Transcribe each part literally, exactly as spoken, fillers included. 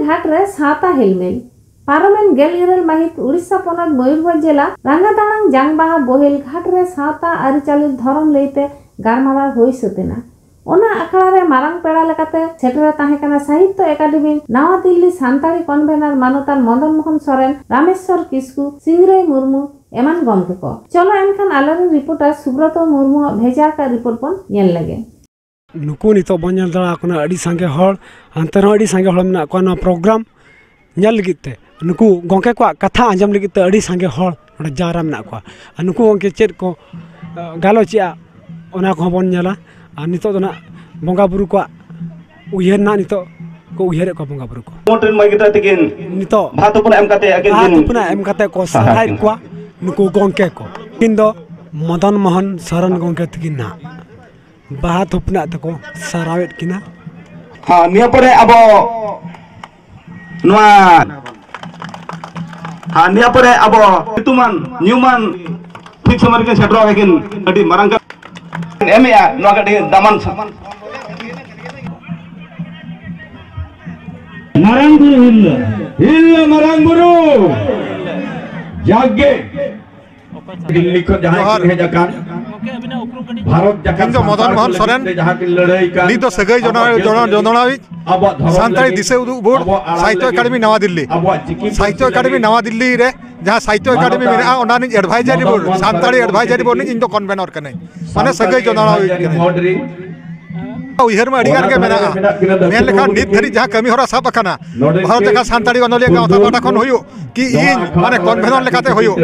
ᱜᱷᱟᱴ ᱨᱮ ᱥᱟᱶᱛᱟ ᱦᱮᱞᱢᱮᱞ᱾ ᱯᱟᱨᱚᱢᱮᱱ ᱜᱮᱞ ᱤᱨᱟᱹᱞ ᱢᱟᱹᱦᱤᱛ ᱩᱲᱤᱥᱥᱟ ᱯᱚᱱᱚᱛ ᱢᱚᱭᱩᱨᱵᱷᱚᱸᱡᱽ ᱡᱮᱞᱟ ᱨᱟᱸᱜᱟᱫᱟᱲᱟᱝ ᱡᱟᱝᱵᱟᱦᱟ ᱵᱳᱦᱮᱞ ᱜᱷᱟᱴ ᱨᱮ ᱥᱟᱶᱛᱟ ᱟᱹᱨᱤᱪᱟᱹᱞᱤ ᱫᱷᱚᱨᱚᱢ ᱞᱟᱹᱭᱛᱮ ᱜᱟᱨᱢᱟᱨᱟᱣ ᱦᱩᱭ ᱥᱟᱹᱛ ᱮᱱᱟ᱾ ᱚᱱᱟ ᱟᱠᱷᱲᱟ ᱨᱮ ᱢᱟᱨᱟᱝ ᱯᱮᱲᱟ ᱞᱮᱠᱟᱛᱮ ᱥᱮᱴᱮᱨ ᱮ ᱛᱟᱦᱮᱸ ᱠᱟᱱᱟ ᱥᱟᱦᱤᱛᱛᱚ ᱮᱠᱟᱰᱮᱢᱤ ᱱᱟᱣᱟ ᱫᱤᱞᱞᱤ ᱥᱟᱱᱛᱟᱲᱤ ᱠᱚᱱᱵᱷᱮᱱᱟᱨ ᱢᱟᱱᱚᱛᱟᱱ ᱢᱚᱫᱚᱱ ᱢᱳᱦᱚᱱ ᱥᱚᱨᱮᱱ, ᱨᱟᱢᱮᱥᱣᱚᱨ ᱠᱤᱥᱠᱩ, ᱥᱤᱝᱨᱟᱹᱭ ᱢᱩᱨᱢᱩ ᱮᱢᱟᱱ ᱜᱚᱢᱠᱮ ᱠᱚ᱾ ᱪᱚᱞᱚ ᱮᱱᱠᱷᱟᱱ ᱟᱞᱮᱨᱮᱱ ᱨᱤᱯᱳᱨᱴᱟᱨ ᱥᱩᱵᱨᱚᱛᱚ ᱢᱩᱨᱢᱩᱣᱟᱜ ᱵᱷᱮᱡᱟ ᱟᱠᱟᱫ ᱨᱤᱯᱳᱨᱴ ᱵᱚᱱ ᱧᱮᱞ ᱞᱮᱜᱮ᱾ ᱱᱩᱠᱩ ᱱᱤᱛᱚᱜ ᱵᱚᱱ ᱧᱮᱞ ᱫᱟᱲᱮᱭᱟᱠᱚ ᱠᱟᱱᱟ, ᱟᱹᱰᱤ ᱥᱟᱸᱜᱮ ᱦᱚᱲ, ᱦᱟᱱᱛᱮ ᱨᱮᱦᱚᱸ ᱟᱹᱰᱤ ᱥᱟᱸᱜᱮ ᱦᱚᱲ ᱢᱮᱱᱟᱜ ᱠᱚᱣᱟ ᱱᱚᱣᱟ ᱯᱨᱳᱜᱨᱟᱢ ᱧᱮᱞ ᱞᱟᱹᱜᱤᱫ ᱛᱮ᱾ ᱱᱩᱠᱩ ᱜᱚᱢᱠᱮ ᱠᱚᱣᱟᱜ ᱠᱟᱛᱷᱟ ᱟᱸᱡᱚᱢ ᱞᱟᱹᱜᱤᱫ ᱛᱮ ᱟᱹᱰᱤ ᱥᱟᱸᱜᱮ ᱦᱚᱲ ᱱᱚᱰᱮ ᱡᱟᱣᱨᱟ ᱢᱮᱱᱟᱜ ᱠᱚᱣᱟ᱾ ᱟᱨ ᱱᱩᱠᱩ ᱜᱚᱢᱠᱮ ᱪᱮᱫ ᱠᱚ, ᱟ, ᱜᱟᱞᱚᱪᱮᱜᱼᱟ, ᱚᱱᱟ ᱠᱚᱦᱚᱸ ᱵᱚᱱ ᱧᱮᱞᱟ᱾ ᱟᱨ ᱱᱤᱛᱚᱜ ᱫᱚ ᱱᱟᱜ ᱵᱚᱸᱜᱟ ᱵᱩᱨᱩ ᱠᱚᱣᱟᱜ ᱩᱭᱦᱟᱹᱨ ᱱᱟᱜ ᱱᱤᱛᱚᱜ ᱠᱚ ᱩᱭᱦᱟᱹᱨᱮᱫ ᱠᱚᱣᱟ ᱵᱚᱸᱜᱟ ᱵᱩᱨᱩ ᱠᱚ᱾ ᱢᱚᱴ ᱨᱮᱱ ᱢᱟᱹᱭ ᱜᱤᱫᱽᱨᱟᱹ ᱛᱟᱹᱠᱤᱱ ᱱᱤᱛᱚᱜ ᱵᱟᱦᱟ ᱛᱩᱯᱩᱱᱟ ᱮᱢ ᱠᱟᱛᱮ ᱟᱹᱠᱤᱱ ᱵᱟᱦᱟ ᱠᱤᱱ ᱛᱩᱯᱩᱱᱟ ᱮᱢ ᱠᱟᱛᱮ ᱠᱚ ᱥᱟᱨᱦᱟᱣ ᱥᱟᱨᱦᱟᱣᱮᱫ ᱠᱤᱱᱟ᱾ ᱠᱚᱣᱟ ᱱᱩᱠᱩ ᱜᱚᱢᱠᱮ ᱠᱚ᱾ ᱩᱱᱠᱤᱱ ᱫᱚ ᱢᱚᱫᱚᱱ ᱢᱳᱦᱚᱱ ᱥᱚᱨᱮᱱ ᱜᱚᱢᱠᱮ ᱛᱟᱹᱠᱤᱱ ᱱᱟᱦᱟᱜ ᱵᱟᱦᱟ ᱛᱩᱯᱩᱱᱟᱜ ᱛᱮᱠᱚ ᱥᱟᱨᱦᱟᱣᱮᱫ ᱠᱤᱱᱟ᱾ ᱦᱮᱸ, ᱱᱤᱭᱟᱹ ᱯᱚᱨᱮ ᱟᱵᱚ ᱱᱚᱣᱟ, ᱟᱨ ᱱᱤᱭᱟᱹ ᱯᱚᱨᱮ ᱟᱵᱚ ᱧᱩᱛᱩᱢᱟᱱ, ᱧᱩᱢᱟᱱ ᱴᱷᱤᱠ ᱥᱚᱢᱚᱭ ᱨᱮᱠᱤᱱ ᱥᱮᱴᱮᱨᱚᱜᱼᱟ, ᱟᱹᱠᱤᱱ ᱟᱹᱰᱤ ᱢᱟᱨᱟᱝ ᱠᱟᱹᱢᱤ ᱮᱢᱮᱜᱼᱟ, ᱱᱚᱣᱟ ᱠᱟᱹᱴᱤᱡ ᱫᱟᱢᱟᱱ ᱥᱟ- ᱢᱟᱨᱟᱝ ᱵᱩᱨᱩ ᱦᱤᱞᱞᱟᱹ, ᱦᱤᱞᱞᱟᱹ ᱢᱟᱨᱟᱝ ᱵᱩᱨᱩ, ᱡᱟᱜᱮ ᱫᱤᱞᱞᱤ ᱠᱷᱚᱱ ᱡᱟᱦᱟᱸᱭ ᱡᱚᱦᱟᱨ᱾ ᱠᱤᱱ ᱦᱮᱡ ᱟᱠᱟᱱ, ᱵᱷᱟᱨᱚᱛ ᱡᱟᱠᱟᱛ ᱤᱧ ᱫᱚ ᱢᱚᱫᱚᱱ ᱥᱟᱱᱛᱟᱲ ᱢᱳᱦᱚᱱ ᱠᱚ ᱞᱟᱹᱜᱤᱫ ᱥᱚᱨᱮᱱ᱾ ᱛᱮ ᱡᱟᱦᱟᱸ ᱠᱤᱱ ᱞᱟᱹᱲᱦᱟᱹᱭ ᱠᱟᱱ, ᱱᱤᱛ ᱫᱚ ᱥᱟᱹᱜᱟᱹᱭ ᱡᱚᱱᱟ-, ᱟᱵᱚᱣᱟᱜ ᱡᱚᱱᱟ-, ᱡᱟᱹᱛᱤ ᱡᱚᱱᱚᱲᱟᱣᱤᱡ ᱟᱵᱚᱣᱟᱜ ᱫᱷᱚᱨᱚᱢ ᱥᱟᱱᱛᱟᱲᱤ ᱞᱟᱹᱜᱤᱫ, ᱫᱤᱥᱟᱹ ᱩᱫᱩᱜ ᱵᱳᱨᱰ, ᱟᱵᱚᱣᱟᱜ ᱟᱲᱟᱝ ᱥᱟᱦᱤᱛᱛᱚ ᱞᱟᱹᱜᱤᱫ, ᱮᱠᱟᱰᱮᱢᱤ ᱱᱟᱣᱟ ᱫᱤᱞᱞᱤ᱾ ᱟᱵᱚᱣᱟᱜ ᱪᱤᱠᱤ ᱥᱟᱦᱤᱛᱛᱚ ᱯᱟᱹᱨᱥᱤ ᱮᱠᱟᱰᱮᱢᱤ ᱞᱟᱹᱜᱤᱫ ᱱᱟᱣᱟ ᱫᱤᱞᱞᱤ ᱨᱮ ᱡᱟᱦᱟᱸ ᱥᱟᱦᱤᱛᱛᱚ ᱮᱠᱟᱰᱮᱢᱤ ᱢᱟᱱᱚᱛᱟᱱ ᱢᱮᱱᱟᱜᱼᱟ, ᱚᱱᱟ ᱨᱤᱱᱤᱡ advisory Madan board, Mohan Santali Soren advisory board ᱨᱤᱱᱤᱡ ᱤᱧ ᱫᱚ ᱠᱚᱱᱵᱷᱮᱱᱚᱨ ᱠᱟᱹᱱᱟᱹᱧ᱾ ᱢᱟᱱᱮ ᱥᱟᱹᱜᱟᱹᱭ ᱡᱚᱱᱟᱲᱟᱣᱤᱡ ᱠᱟᱹᱱᱟᱹᱧ᱾ ᱩᱭᱦᱟᱹᱨ ᱢᱟ ᱟᱹᱰᱤ ᱜᱟᱱ ᱜᱮ ᱢᱮᱱᱟᱜᱼᱟ᱾ ᱢᱮᱱ ᱞᱮᱠᱷᱟᱱ ᱱᱤᱛ ᱫᱷᱟᱹᱨᱤᱡ ᱡᱟᱦᱟᱸ ᱠᱟᱹᱢᱤ ᱦᱚᱨᱟ ᱥᱟᱵ ᱟᱠᱟᱱᱟ, ᱵᱷᱟᱨᱚᱛ ᱡᱟᱠᱟᱛ ᱥᱟᱱᱛᱟᱲᱤ ᱚᱱᱚᱞᱤᱭᱟᱹ ᱜᱟᱶᱛᱟ ᱯᱟᱦᱴᱟ ᱠᱷᱚᱱ ᱦᱩᱭᱩᱜ, ᱠᱤ ᱤᱧ ᱢᱟᱱᱮ ᱠᱚᱱᱵᱷᱮᱱᱚᱨ ᱞᱮᱠᱟᱛᱮ ᱦᱩᱭᱩᱜ,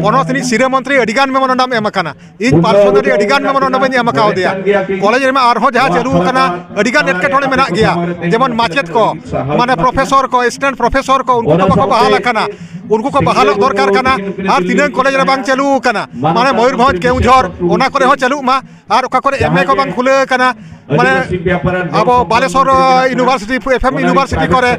ᱯᱚᱱᱚᱛ ᱨᱤᱱᱤᱡ ᱥᱤᱨᱟᱹ ᱢᱚᱱᱛᱨᱤ ᱟᱹᱰᱤ ᱜᱟᱱ memorandum ᱮᱢ ᱟᱠᱟᱱᱟ᱾ ᱤᱧ personally ᱟᱹᱰᱤ ᱜᱟᱱ memorandum ᱤᱧ ᱮᱢ ᱟᱠᱟᱣᱫᱮᱭᱟ᱾ ᱠᱚᱞᱮᱡᱽ ᱨᱮᱢᱟ ᱟᱨᱦᱚᱸ ᱡᱟᱦᱟᱸ ᱪᱟᱹᱞᱩ ᱟᱠᱟᱱᱟ, ᱟᱹᱰᱤ ᱜᱟᱱ ᱮᱴᱠᱮᱴᱚᱬᱮ ᱢᱮᱱᱟᱜ ᱜᱮᱭᱟ, ᱡᱮᱢᱚᱱ ᱢᱟᱪᱮᱫ ᱠᱚ, ᱢᱟᱱᱮ professor ᱠᱚ, assistant professor ᱠᱚ, ᱩᱱᱠᱩ ᱠᱚ ᱵᱟᱠᱚ ᱵᱟᱦᱟᱞ ᱟᱠᱟᱱᱟ, ᱩᱱᱠᱩ ᱠᱚ ᱵᱟᱦᱟᱞᱚᱜ ᱫᱚᱨᱠᱟᱨ ᱠᱟᱱᱟ᱾ ᱟᱨ ᱛᱤᱱᱟᱹᱝ ᱠᱚᱞᱮᱡᱽ ᱨᱮ ᱵᱟᱝ ᱪᱟᱹᱞᱩ ᱟᱠᱟᱱᱟ, ᱢᱟᱱᱮ ᱢᱚᱭᱩᱨᱵᱷᱚᱸᱡᱽ, ᱠᱮᱣᱡᱷᱚᱨ, ᱚᱱᱟ ᱠᱚᱨᱮ ᱦᱚᱸ ᱪᱟᱹᱞᱩᱜ ᱢᱟ᱾ ᱟᱨ ᱚᱠᱟ ᱠᱚᱨᱮ MA ᱠᱚ ᱵᱟᱝ ᱠᱷᱩᱞᱟᱹᱣ ᱟᱠᱟᱱᱟ, ᱢᱟᱱᱮ ᱟᱵᱚ Balasore university, F M university ᱠᱚᱨᱮ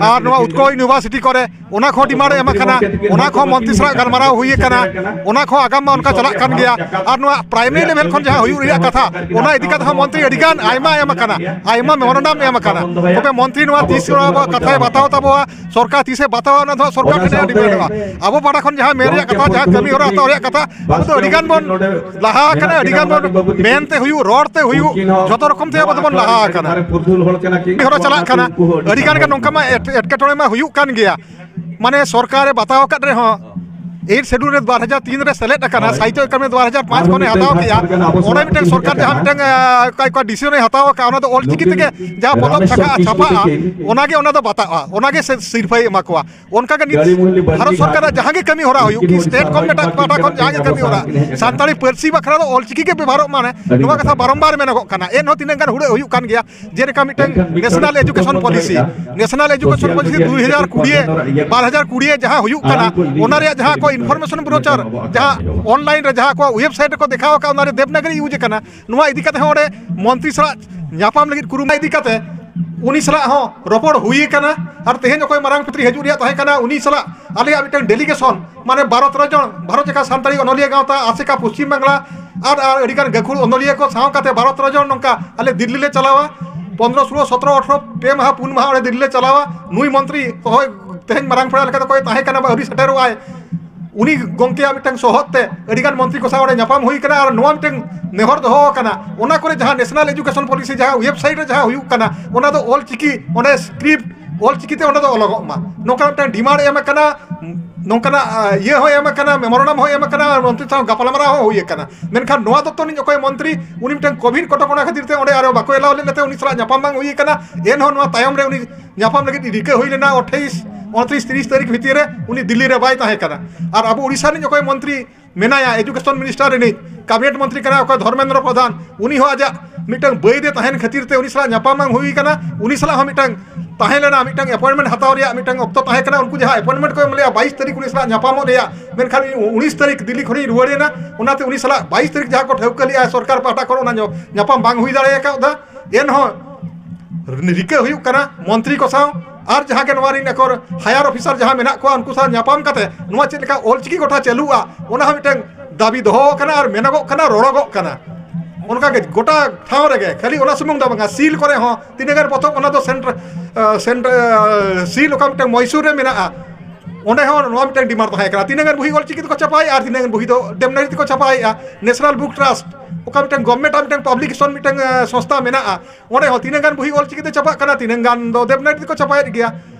ᱟᱨ ᱱᱚᱣᱟ ᱩᱛᱠᱚᱞ ᱤᱭᱩᱱᱤᱵᱷᱟᱨᱥᱤᱴᱤ ᱠᱚᱨᱮ ᱚᱱᱟ ᱠᱚ ᱰᱤᱢᱟᱱᱰ ᱮᱢ ᱟᱠᱟᱱᱟ, ᱚᱱᱟ ᱠᱚ ᱢᱚᱱᱛᱨᱤ ᱥᱟᱞᱟᱜ ᱜᱟᱞᱢᱟᱨᱟᱣ ᱦᱩᱭ ᱟᱠᱟᱱᱟ, ᱚᱱᱟ ᱠᱚ ᱟᱜᱟᱢ ᱢᱟ ᱚᱱᱠᱟ ᱪᱟᱞᱟᱜ ᱠᱟᱱ ᱜᱮᱭᱟ᱾ ᱟᱨ ᱱᱚᱣᱟ ᱯᱨᱟᱭᱢᱟᱨᱤ ᱞᱮᱵᱮᱞ ᱠᱷᱚᱱ ᱡᱟᱦᱟᱸ ᱦᱩᱭᱩᱜ ᱨᱮᱭᱟᱜ ᱠᱟᱛᱷᱟ, ᱚᱱᱟ ᱤᱫᱤ ᱠᱟᱛᱮ ᱦᱚᱸ ᱢᱚᱱᱛᱨᱤ ᱟᱹᱰᱤ ᱜᱟᱱ ᱟᱭᱢᱟ ᱮᱢ ᱟᱠᱟᱱᱟ, ᱟᱭᱢᱟ ᱢᱮᱢᱳᱨᱮᱱᱰᱟᱢ ᱮᱢ ᱟᱠᱟᱱᱟ᱾ ᱛᱚᱵᱮ ᱢᱚᱱᱛᱨᱤ ᱱᱚᱣᱟ ᱛᱤᱥ ᱱᱚᱣᱟ ᱠᱟᱛᱷᱟᱭ ᱵᱟᱛᱟᱣ ᱛᱟᱵᱚᱣᱟ, ᱥᱚᱨᱠᱟᱨ ᱛᱤᱥᱮ ᱵᱟᱛᱟᱣᱟ, ᱚᱱᱟ ᱫᱚ ᱦᱟᱸᱜ ᱥᱚᱨᱠᱟᱨ ᱚᱱᱟ ᱴᱷᱮᱱ ᱥᱟᱶᱛᱮ ᱰᱤᱯᱮᱱᱰᱚᱜᱼᱟ᱾ ᱟᱵᱚ ᱯᱟᱦᱴᱟ ᱠᱷᱚᱱ ᱡᱟᱦᱟᱸ ᱢᱮᱱ ᱨᱮᱭᱟᱜ ᱠᱟᱛᱷᱟ, ᱡᱟᱦᱟᱸ ᱠᱟᱹᱢᱤ ᱦᱚᱨᱟ ᱦᱟᱛᱟᱣ ᱨᱮᱭᱟᱜ ᱠᱟᱛᱷᱟ, ᱟᱵᱚ ᱫᱚ ᱟᱹᱰᱤ ᱜᱟᱱ ᱵᱚᱱ ᱞᱟᱦᱟ ᱟᱠᱟᱱᱟ, ᱟᱹᱰᱤ ᱜᱟᱱ ᱵᱚᱱ ᱢᱮᱱᱛᱮ ᱦᱩᱭᱩᱜ, ᱨᱚᱲ ᱛᱮ ᱦᱩᱭᱩᱜ, ᱡᱷᱚᱛᱚ ᱨᱚᱠᱚᱢ ᱛᱮ ᱟᱵᱚ ᱫᱚᱵᱚᱱ ᱞᱟᱦᱟ ᱟᱠᱟᱱᱟ᱾ ᱠᱟᱹᱢᱤ ᱦᱚᱨᱟ ᱪᱟᱞᱟᱜ ᱠᱟᱱᱟ, ᱟᱹᱰᱤ ᱜᱟᱱ ᱜᱮ ᱱᱚᱝᱠᱟ ᱢᱟ ᱮᱴ-, ᱮᱴᱠᱮᱴᱚᱬᱮ ᱢᱟ ᱦᱩᱭᱩᱜ ᱠᱟᱱ ᱜᱮᱭᱟ᱾ ᱢᱟᱱᱮ ᱥᱚᱨᱠᱟᱨᱮ ᱵᱟᱛᱟᱣ ᱟᱠᱟᱫ ᱨᱮᱦᱚᱸ, ᱮᱭᱤᱴ ᱥᱮᱰᱩᱞ ᱨᱮ ᱵᱟᱨ ᱦᱟᱡᱟᱨ ᱛᱤᱱ ᱨᱮ ᱥᱮᱞᱮᱫ ᱟᱠᱟᱱᱟ, ᱦᱳᱭ᱾ ᱥᱟᱦᱤᱛᱛᱚ ᱮᱠᱟᱰᱮᱢᱤ ᱫᱩ ᱦᱟᱡᱟᱨ ᱯᱟᱸᱪ ᱟᱨ ᱠᱷᱚᱱᱮ ᱢᱤᱫᱴᱮᱱ ᱦᱟᱛᱟᱣ ᱠᱮᱜᱼᱟ᱾ ᱯᱟᱨᱜᱟᱱᱟ ᱟᱵᱚ ᱚᱸᱰᱮ ᱥᱚᱢᱟᱡᱽ ᱢᱤᱫᱴᱮᱱ ᱥᱚᱨᱠᱟᱨ ᱡᱟᱦᱟᱸ ᱢᱤᱫᱴᱮᱱ, ᱟᱸ, ᱚᱠᱟ, ᱚᱠᱟ ᱰᱤᱥᱤᱡᱚᱱᱮ ᱦᱟᱛᱟᱣ ᱟᱠᱟᱫ, ᱚᱱᱟ ᱫᱚ ᱚᱞ ᱪᱤᱠᱤ ᱛᱮᱜᱮ ᱡᱟᱦᱟᱸ ᱯᱚᱛᱚᱵ ᱨᱟᱢᱮᱥ ᱪᱷᱟᱯᱟ ᱪᱚᱠᱨᱚᱵᱚᱨᱛᱤ ᱪᱷᱟᱯᱟᱜᱼᱟ, ᱚᱱᱟᱜᱮ ᱚᱱᱟ ᱫᱚ ᱵᱟᱛᱟᱜᱼᱟ, ᱚᱱᱟᱜᱮ ᱥᱤ-, ᱥᱤᱨᱯᱷᱟᱹᱭ ᱮᱢᱟ ᱠᱚᱣᱟ᱾ ᱚᱱᱠᱟ ᱜᱮ ᱱᱤᱛ ᱜᱟᱹᱲᱤ ᱢᱩᱦᱞᱤ ᱵᱟᱹᱲᱛᱤ ᱵᱷᱟᱨᱚᱛ ᱥᱚᱨᱠᱟᱨᱟᱜ ᱵᱷᱟᱜᱽ ᱡᱟᱦᱟᱸ ᱜᱮ ᱠᱟᱹᱢᱤ ᱦᱚᱨᱟ ᱦᱩᱭᱩᱜ, ᱩᱱᱠᱤᱱ ᱥᱴᱮᱴ ᱜᱚᱵᱷᱚᱨᱱᱢᱮᱱᱴ ᱯᱟᱦᱴᱟ ᱠᱷᱚᱱ ᱡᱟᱦᱟᱸ ᱜᱮ ᱠᱟᱹᱢᱤ ᱦᱚᱨᱟ, ᱥᱟᱱᱛᱟᱲᱤ ᱯᱟᱹᱨᱥᱤ ᱵᱟᱠᱷᱨᱟ ᱫᱚ ᱚᱞ ᱪᱤᱠᱤ ᱜᱮ ᱵᱮᱵᱚᱦᱟᱨᱚᱜ ᱢᱟ, ᱱᱚᱣᱟ ᱠᱟᱛᱷᱟ ᱵᱟᱨᱚᱢᱵᱟᱨ ᱢᱮᱱᱚᱜᱚᱜ ᱠᱟᱱᱟ, ᱮᱱᱦᱚᱸ ᱛᱤᱱᱟᱹᱜ ᱜᱟᱱ ᱦᱩᱲᱟᱹᱜ ᱦᱩᱭᱩᱜ ᱠᱟᱱ ᱜᱮᱭᱟ᱾ ᱡᱮᱞᱮᱠᱟ ᱢᱤᱫᱴᱟᱝ national education policy, national education policy ᱫᱩ ᱦᱟᱡᱟᱨ ᱠᱩᱲᱤ, ᱵᱟᱨ ᱦᱟᱡᱟᱨ ᱠᱩᱲᱤ ᱡᱟᱦᱟᱸ ᱦᱩᱭᱩᱜ ᱠᱟᱱᱟ, ᱚᱱᱟ ᱨᱮᱭᱟᱜ ᱡᱟᱦᱟᱸ ᱠᱚ ᱤᱱᱯᱷᱚᱨᱢᱮᱥᱚᱱ ᱵᱨᱳᱪᱟᱨ, ᱡᱟᱦᱟᱸ ᱚᱱᱞᱟᱭᱤᱱ ᱨᱮ ᱡᱟᱦᱟᱸ ᱟᱠᱚᱣᱟᱜ ᱣᱮᱵᱥᱟᱭᱤᱴ ᱨᱮᱠᱚ ᱫᱮᱠᱷᱟᱣ ᱟᱠᱟᱫ, ᱚᱱᱟ ᱨᱮ ᱫᱮᱵᱽᱱᱟᱜᱚᱨᱤ ᱤᱭᱩᱡᱽ ᱟᱠᱟᱱᱟ᱾ ᱱᱚᱣᱟ ᱤᱫᱤ ᱠᱟᱛᱮ ᱦᱚᱸ ᱚᱸᱰᱮ ᱢᱚᱱᱛᱨᱤ ᱥᱟᱞᱟᱜ ᱧᱟᱯᱟᱢ ᱞᱟᱹᱜᱤᱫ ᱠᱩᱨᱩᱢᱩᱴᱩ ᱤᱫᱤ ᱠᱟᱛᱮ ᱩᱱᱤ ᱥᱟᱞᱟᱜ ᱦᱚᱸ ᱨᱚᱯᱚᱲ ᱦᱩᱭ ᱟᱠᱟᱱᱟ᱾ ᱟᱨ ᱛᱮᱦᱮᱧ ᱚᱠᱚᱭ ᱢᱟᱨᱟᱝ ᱢᱚᱱᱛᱨᱤ ᱦᱤᱡᱩᱜ ᱨᱮᱭᱟᱜ ᱛᱟᱦᱮᱸ ᱠᱟᱱᱟ, ᱩᱱᱤ ᱥᱟᱞᱟᱜ ᱟᱞᱮᱭᱟᱜ ᱢᱤᱫᱴᱟᱝ ᱰᱮᱞᱤᱜᱮᱥᱚᱱ, ᱢᱟᱱᱮ ᱵᱟᱨᱚ ᱛᱮᱨᱚ ᱡᱚᱱ, ᱵᱷᱟᱨᱚᱛ ᱡᱟᱠᱟᱛ ᱥᱟᱱᱛᱟᱲᱤ ᱚᱱᱚᱞᱤᱭᱟᱹ ᱜᱟᱶᱛᱟ, ᱟᱥᱮᱠᱟ ᱯᱚᱥᱪᱤᱢ ᱵᱟᱝᱞᱟ, ᱟᱨ, ᱟᱨ ᱟᱹᱰᱤᱜᱟᱱ ᱜᱟᱹᱠᱷᱩᱲ ᱚᱱᱚᱞᱤᱭᱟᱹ ᱠᱚ ᱥᱟᱶ ᱠᱟᱛᱮ ᱵᱟᱨᱚ ᱛᱮᱨᱚ ᱡᱚᱱ ᱱᱚᱝᱠᱟ ᱟᱞᱮ ᱫᱤᱞᱞᱤ ᱞᱮ ᱪᱟᱞᱟᱣᱟ᱾ ᱯᱚᱱᱨᱚ, ᱥᱳᱞᱳ, ᱥᱚᱛᱨᱚ, ᱟᱴᱷᱨᱚ, ᱯᱮ ᱢᱟᱦᱟ, ᱯᱩᱱ ᱢᱟᱦᱟ ᱚᱸᱰᱮ ᱫᱤᱞᱞᱤ ᱞᱮ ᱪᱟᱞᱟᱣᱟ᱾ ᱱᱩᱭ ᱢᱚᱱᱛᱨᱤ ᱚᱠᱚᱭ ᱛᱮᱦᱮᱧ ᱢᱟᱨᱟᱝ ᱯᱮᱲᱟ ᱞᱮᱠᱟᱛᱮ ᱚᱠᱚᱭ ᱛᱟᱦᱮᱸ ᱠᱟᱱᱟ ᱵᱟ ᱟᱹᱣᱨᱤ ᱥᱮᱴᱮᱨᱚᱜ ᱟᱭ, ᱩᱱᱤ ᱜᱚᱢᱠᱮᱭᱟᱜ ᱢᱤᱫᱴᱟᱝ ᱥᱚᱦᱚᱫ ᱛᱮ ᱟᱹᱰᱤᱜᱟᱱ ᱢᱚᱱᱛᱨᱤ ᱠᱚ ᱥᱟᱶ ᱚᱸᱰᱮ ᱧᱟᱯᱟᱢ ᱦᱩᱭ ᱠᱟᱱᱟ᱾ ᱟᱨ ᱱᱚᱣᱟ ᱢᱤᱫᱴᱟᱝ ᱱᱮᱦᱚᱨ ᱫᱚᱦᱚ ᱟᱠᱟᱱᱟ, ᱚᱱᱟ ᱠᱚᱨᱮ ᱡᱟᱦᱟᱸ ᱱᱮᱥᱱᱟᱞ ᱮᱡᱩᱠᱮᱥᱚᱱ ᱯᱚᱞᱤᱥᱤ ᱡᱟᱦᱟᱸ ᱣᱮᱵᱥᱟᱭᱤᱴ ᱨᱮ ᱡᱟᱦᱟᱸ ᱦᱩᱭᱩᱜ ᱠᱟᱱᱟ, ᱚᱱᱟ ᱫᱚ ᱚᱞ ᱪᱤᱠᱤ, ᱚᱸᱰᱮ ᱥᱠᱨᱤᱯᱴ ᱚᱞ ᱪᱤᱠᱤ ᱛᱮ ᱚᱸᱰᱮ ᱫᱚ ᱚᱞᱚᱜᱚᱜ ᱢᱟ, ᱱᱚᱝᱠᱟ ᱢᱤᱫᱴᱟᱝ ᱰᱤᱢᱟᱱᱰ ᱮᱢ ᱟᱠᱟᱱᱟ, ᱱᱚᱝᱠᱟᱱᱟᱜ, ᱟ, ᱤᱭᱟᱹ ᱦᱚᱸ ᱮᱢ ᱟᱠᱟᱱᱟ, ᱢᱮᱢᱳᱨᱟᱱᱰᱟᱢ ᱦᱚᱸ ᱮᱢ ᱟᱠᱟᱱᱟ, ᱟᱨ ᱢᱚᱱᱛᱨᱤ ᱥᱟᱶ ᱜᱟᱯᱟᱞᱢᱟᱨᱟᱣ ᱦᱚᱸ ᱦᱩᱭ ᱟᱠᱟᱱᱟ᱾ ᱢᱮᱱᱠᱷᱟᱱ ᱱᱚᱣᱟ ᱫᱚᱯᱛᱚᱨ ᱨᱤᱱᱤᱡ ᱚᱠᱚᱭ ᱢᱚᱱᱛᱨᱤ, ᱩᱱᱤ ᱢᱤᱫᱴᱟᱝ ᱠᱳᱵᱷᱤᱰ ᱠᱚᱴᱚᱠᱚᱱᱟ ᱠᱷᱟᱹᱛᱤᱨ ᱛᱮ ᱚᱸᱰᱮ ᱟᱨᱚ ᱵᱟᱠᱚ ᱮᱞᱟᱣ ᱞᱮᱫ ᱛᱮ ᱩᱱᱤ ᱥᱟᱞᱟᱜ ᱧᱟᱯᱟᱢ ᱵᱟᱝ ᱦᱩᱭ ᱟᱠᱟᱱᱟ᱾ ᱮᱱᱦᱚᱸ ᱱᱚᱣᱟ ᱛᱟᱭᱚᱢ ᱨᱮ ᱩᱱᱤ ᱧᱟᱯᱟᱢ ᱞᱟᱹᱜᱤᱫ ᱨᱤᱠᱟᱹ ᱦᱩᱭ ᱞᱮᱱᱟ ᱟᱴᱷᱟᱭᱤᱥ, ᱩᱱᱛᱨᱤᱥ, ᱛᱤᱨᱤᱥ ᱛᱟᱹᱨᱤᱠᱷ ᱵᱷᱤᱛᱤᱨ ᱨᱮ ᱩᱱᱤ ᱫᱤᱞᱞᱤ ᱨᱮ ᱵᱟᱭ ᱛᱟᱦᱮᱸ ᱠᱟᱱᱟ᱾ ᱟᱨ ᱟᱵᱚ ᱳᱰᱤᱥᱟ ᱨᱤᱱᱤᱡ ᱚᱠᱚᱭ ᱢᱚᱱᱛᱨᱤ ᱢᱮᱱᱟᱭᱟ, ᱮᱡᱩᱠᱮᱥᱚᱱ ᱢᱤᱱᱤᱥᱴᱟᱨ ᱨᱤᱱᱤᱡ ᱠᱟᱵᱤᱱᱮᱴ ᱢᱚᱱᱛᱨᱤ ᱠᱟᱱᱟᱭ ᱚᱠᱚᱭ, ᱫᱷᱚᱨᱢᱮᱱᱫᱨᱚ ᱯᱨᱚᱫᱷᱟᱱ, ᱩᱱᱤ ᱦᱚᱸ ᱟᱡᱟᱜ ᱢᱤᱫᱴᱟᱝ ᱵᱟᱹᱭ ᱛᱮ ᱛᱟᱦᱮᱱ ᱠᱷᱟᱹᱛᱤᱨ ᱛᱮ ᱩᱱᱤ ᱥᱟᱞᱟᱜ ᱧᱟᱯᱟᱢ ᱵᱟᱝ ᱦᱩᱭ ᱠᱟᱱᱟ᱾ ᱩᱱᱤ ᱥᱟᱞᱟᱜ ᱦᱚᱸ ᱢᱤᱫᱴᱟᱝ ᱛᱟᱦᱮᱸ ᱞᱮᱱᱟ, ᱢᱤᱫᱴᱟᱝ ᱮᱯᱚᱭᱮᱱᱴᱢᱮᱱᱴ ᱦᱟᱛᱟᱣ ᱨᱮᱭᱟᱜ ᱢᱤᱫᱴᱟᱝ ᱚᱠᱛᱚ ᱛᱟᱦᱮᱸ ᱠᱟᱱᱟ᱾ ᱩᱱᱠᱩ ᱡᱟᱦᱟᱸ ᱮᱯᱚᱭᱮᱱᱴᱢᱮᱱᱴ ᱠᱚ ᱮᱢ ᱞᱮᱜᱼᱟ ᱵᱟᱭᱤᱥ ᱛᱟᱹᱨᱤᱠᱷ ᱩᱱᱤ ᱥᱟᱞᱟᱜ ᱧᱟᱯᱟᱢᱚᱜ ᱨᱮᱭᱟᱜ, ᱢᱮᱱᱠᱷᱟᱱ ᱤᱧ ᱩᱱᱤᱥ ᱛᱟᱹᱨᱤᱠᱷ ᱫᱤᱞᱞᱤ ᱠᱷᱚᱱᱤᱧ ᱨᱩᱣᱟᱹᱲ ᱮᱱᱟ᱾ ᱚᱱᱟᱛᱮ ᱩᱱᱤ ᱥᱟᱞᱟᱜ ᱵᱟᱭᱤᱥ ᱛᱟᱹᱨᱤᱠᱷ ᱡᱟᱦᱟᱸ ᱠᱚ ᱴᱷᱟᱹᱣᱠᱟᱹ ᱞᱮᱜᱼᱟ ᱥᱚᱨᱠᱟᱨ ᱯᱟᱦᱴᱟ ᱠᱷᱚᱱ, ᱚᱱᱟ ᱧᱚ- ᱧᱟᱯᱟᱢ ᱵᱟᱝ ᱦᱩᱭ ᱫᱟᱲᱮ ᱟᱠᱟᱣᱫᱟ᱾ ᱮᱱᱦᱚᱸ ᱨᱤᱠᱟᱹ ᱦᱩᱭᱩᱜ ᱠᱟᱱᱟ ᱢᱚᱱᱛᱨᱤ ᱠᱚ ᱥᱟᱶ ᱟᱨ ᱡᱟᱦᱟᱸ ᱜᱮ ᱱᱚᱣᱟ ᱨᱤᱱ ᱮᱠᱚᱨ ᱦᱟᱭᱟᱨ ᱚᱯᱷᱤᱥᱟᱨ ᱡᱟᱦᱟᱸ ᱢᱮᱱᱟᱜ ᱠᱚᱣᱟ, ᱩᱱᱠᱩ ᱥᱟᱶ ᱧᱟᱯᱟᱢ ᱠᱟᱛᱮ ᱱᱚᱣᱟ ᱪᱮᱫ ᱞᱮᱠᱟ ᱚᱞᱪᱤᱠᱤ ᱜᱚᱴᱟ ᱪᱟᱹᱞᱩᱜᱼᱟ, ᱚᱱᱟ ᱦᱚᱸ ᱢᱤᱫᱴᱟᱝ ᱫᱟᱹᱵᱤ ᱫᱚᱦᱚ ᱟᱠᱟᱱᱟ ᱟᱨ ᱢᱮᱱᱚᱜᱚᱜ ᱠᱟᱱᱟ, ᱨᱚᱲᱚᱜᱚᱜ ᱠᱟᱱᱟ᱾ ᱚᱱᱠᱟᱜᱮ ᱜᱚᱴᱟ ᱴᱷᱟᱶ ᱨᱮᱜᱮ, ᱠᱷᱟᱹᱞᱤ ᱚᱱᱟ ᱥᱩᱢᱩᱝ ᱫᱚ ᱵᱟᱝᱟ, ᱥᱤᱞ ᱠᱚᱨᱮ ᱦᱚᱸ ᱛᱤᱱᱟᱹᱜ ᱜᱟᱱ ᱯᱚᱛᱚᱵ, ᱚᱱᱟ ᱫᱚ ᱥᱮᱱᱴᱨ-, ᱟᱸ, ᱥᱮᱱᱴᱨ-, ᱟᱸ, ᱥᱤᱞ ᱚᱠᱟ ᱢᱤᱫᱴᱟᱝ ᱢᱚᱭᱥᱩᱨ ᱨᱮ ᱢᱮᱱᱟᱜᱼᱟ, ᱚᱸᱰᱮ ᱦᱚᱸ ᱱᱚᱣᱟ ᱢᱤᱫᱴᱟᱝ ᱰᱤᱢᱟᱱᱰ ᱛᱟᱦᱮᱸ ᱠᱟᱱᱟ᱾ ᱛᱤᱱᱟᱹᱜ ᱜᱟᱱ ᱵᱩᱦᱤ ᱚᱞᱪᱤᱠᱤ ᱛᱮᱠᱚ ᱪᱷᱟᱯᱟᱭᱮᱫᱼᱟ ᱟᱨ ᱛᱤᱱᱟᱹᱜ ᱜᱟᱱ ᱵᱩᱦᱤ ᱫᱚ ᱫᱮᱵᱽᱱᱟᱜᱚᱨᱤ ᱛᱮᱠᱚ ᱪᱷᱟᱯᱟᱭᱮᱫᱼᱟ᱾ ᱱᱮᱥᱱᱟᱞ ᱵᱩᱠ ᱴᱨᱟᱥᱴ ᱚᱠᱟ ᱢᱤᱫᱴᱟᱝ ᱜᱚᱵᱷᱢᱮᱱᱴ ᱟᱜ ᱢᱤᱫᱴᱟᱝ ᱯᱟᱵᱽᱞᱤᱠᱮᱥᱚᱱ ᱢᱤᱫᱴᱟᱝ, ᱟᱸ, ᱥᱚᱝᱥᱛᱷᱟ ᱢᱮᱱᱟᱜᱼᱟ, ᱚᱸᱰᱮ ᱦᱚᱸ ᱛᱤᱱᱟᱹᱜ ᱜᱟᱱ ᱵᱩᱦᱤ ᱚᱞᱪᱤᱠᱤ ᱛᱮ ᱪᱷᱟᱯᱟᱜ ᱠᱟᱱᱟ, ᱛᱤᱱᱟᱹᱜ ᱜᱟᱱ ᱫᱚ ᱫᱮᱵᱽᱱᱟᱜᱚᱨᱤ ᱛᱮᱠᱚ ᱪᱷᱟᱯᱟᱭᱮᱫ ᱜᱮᱭᱟ᱾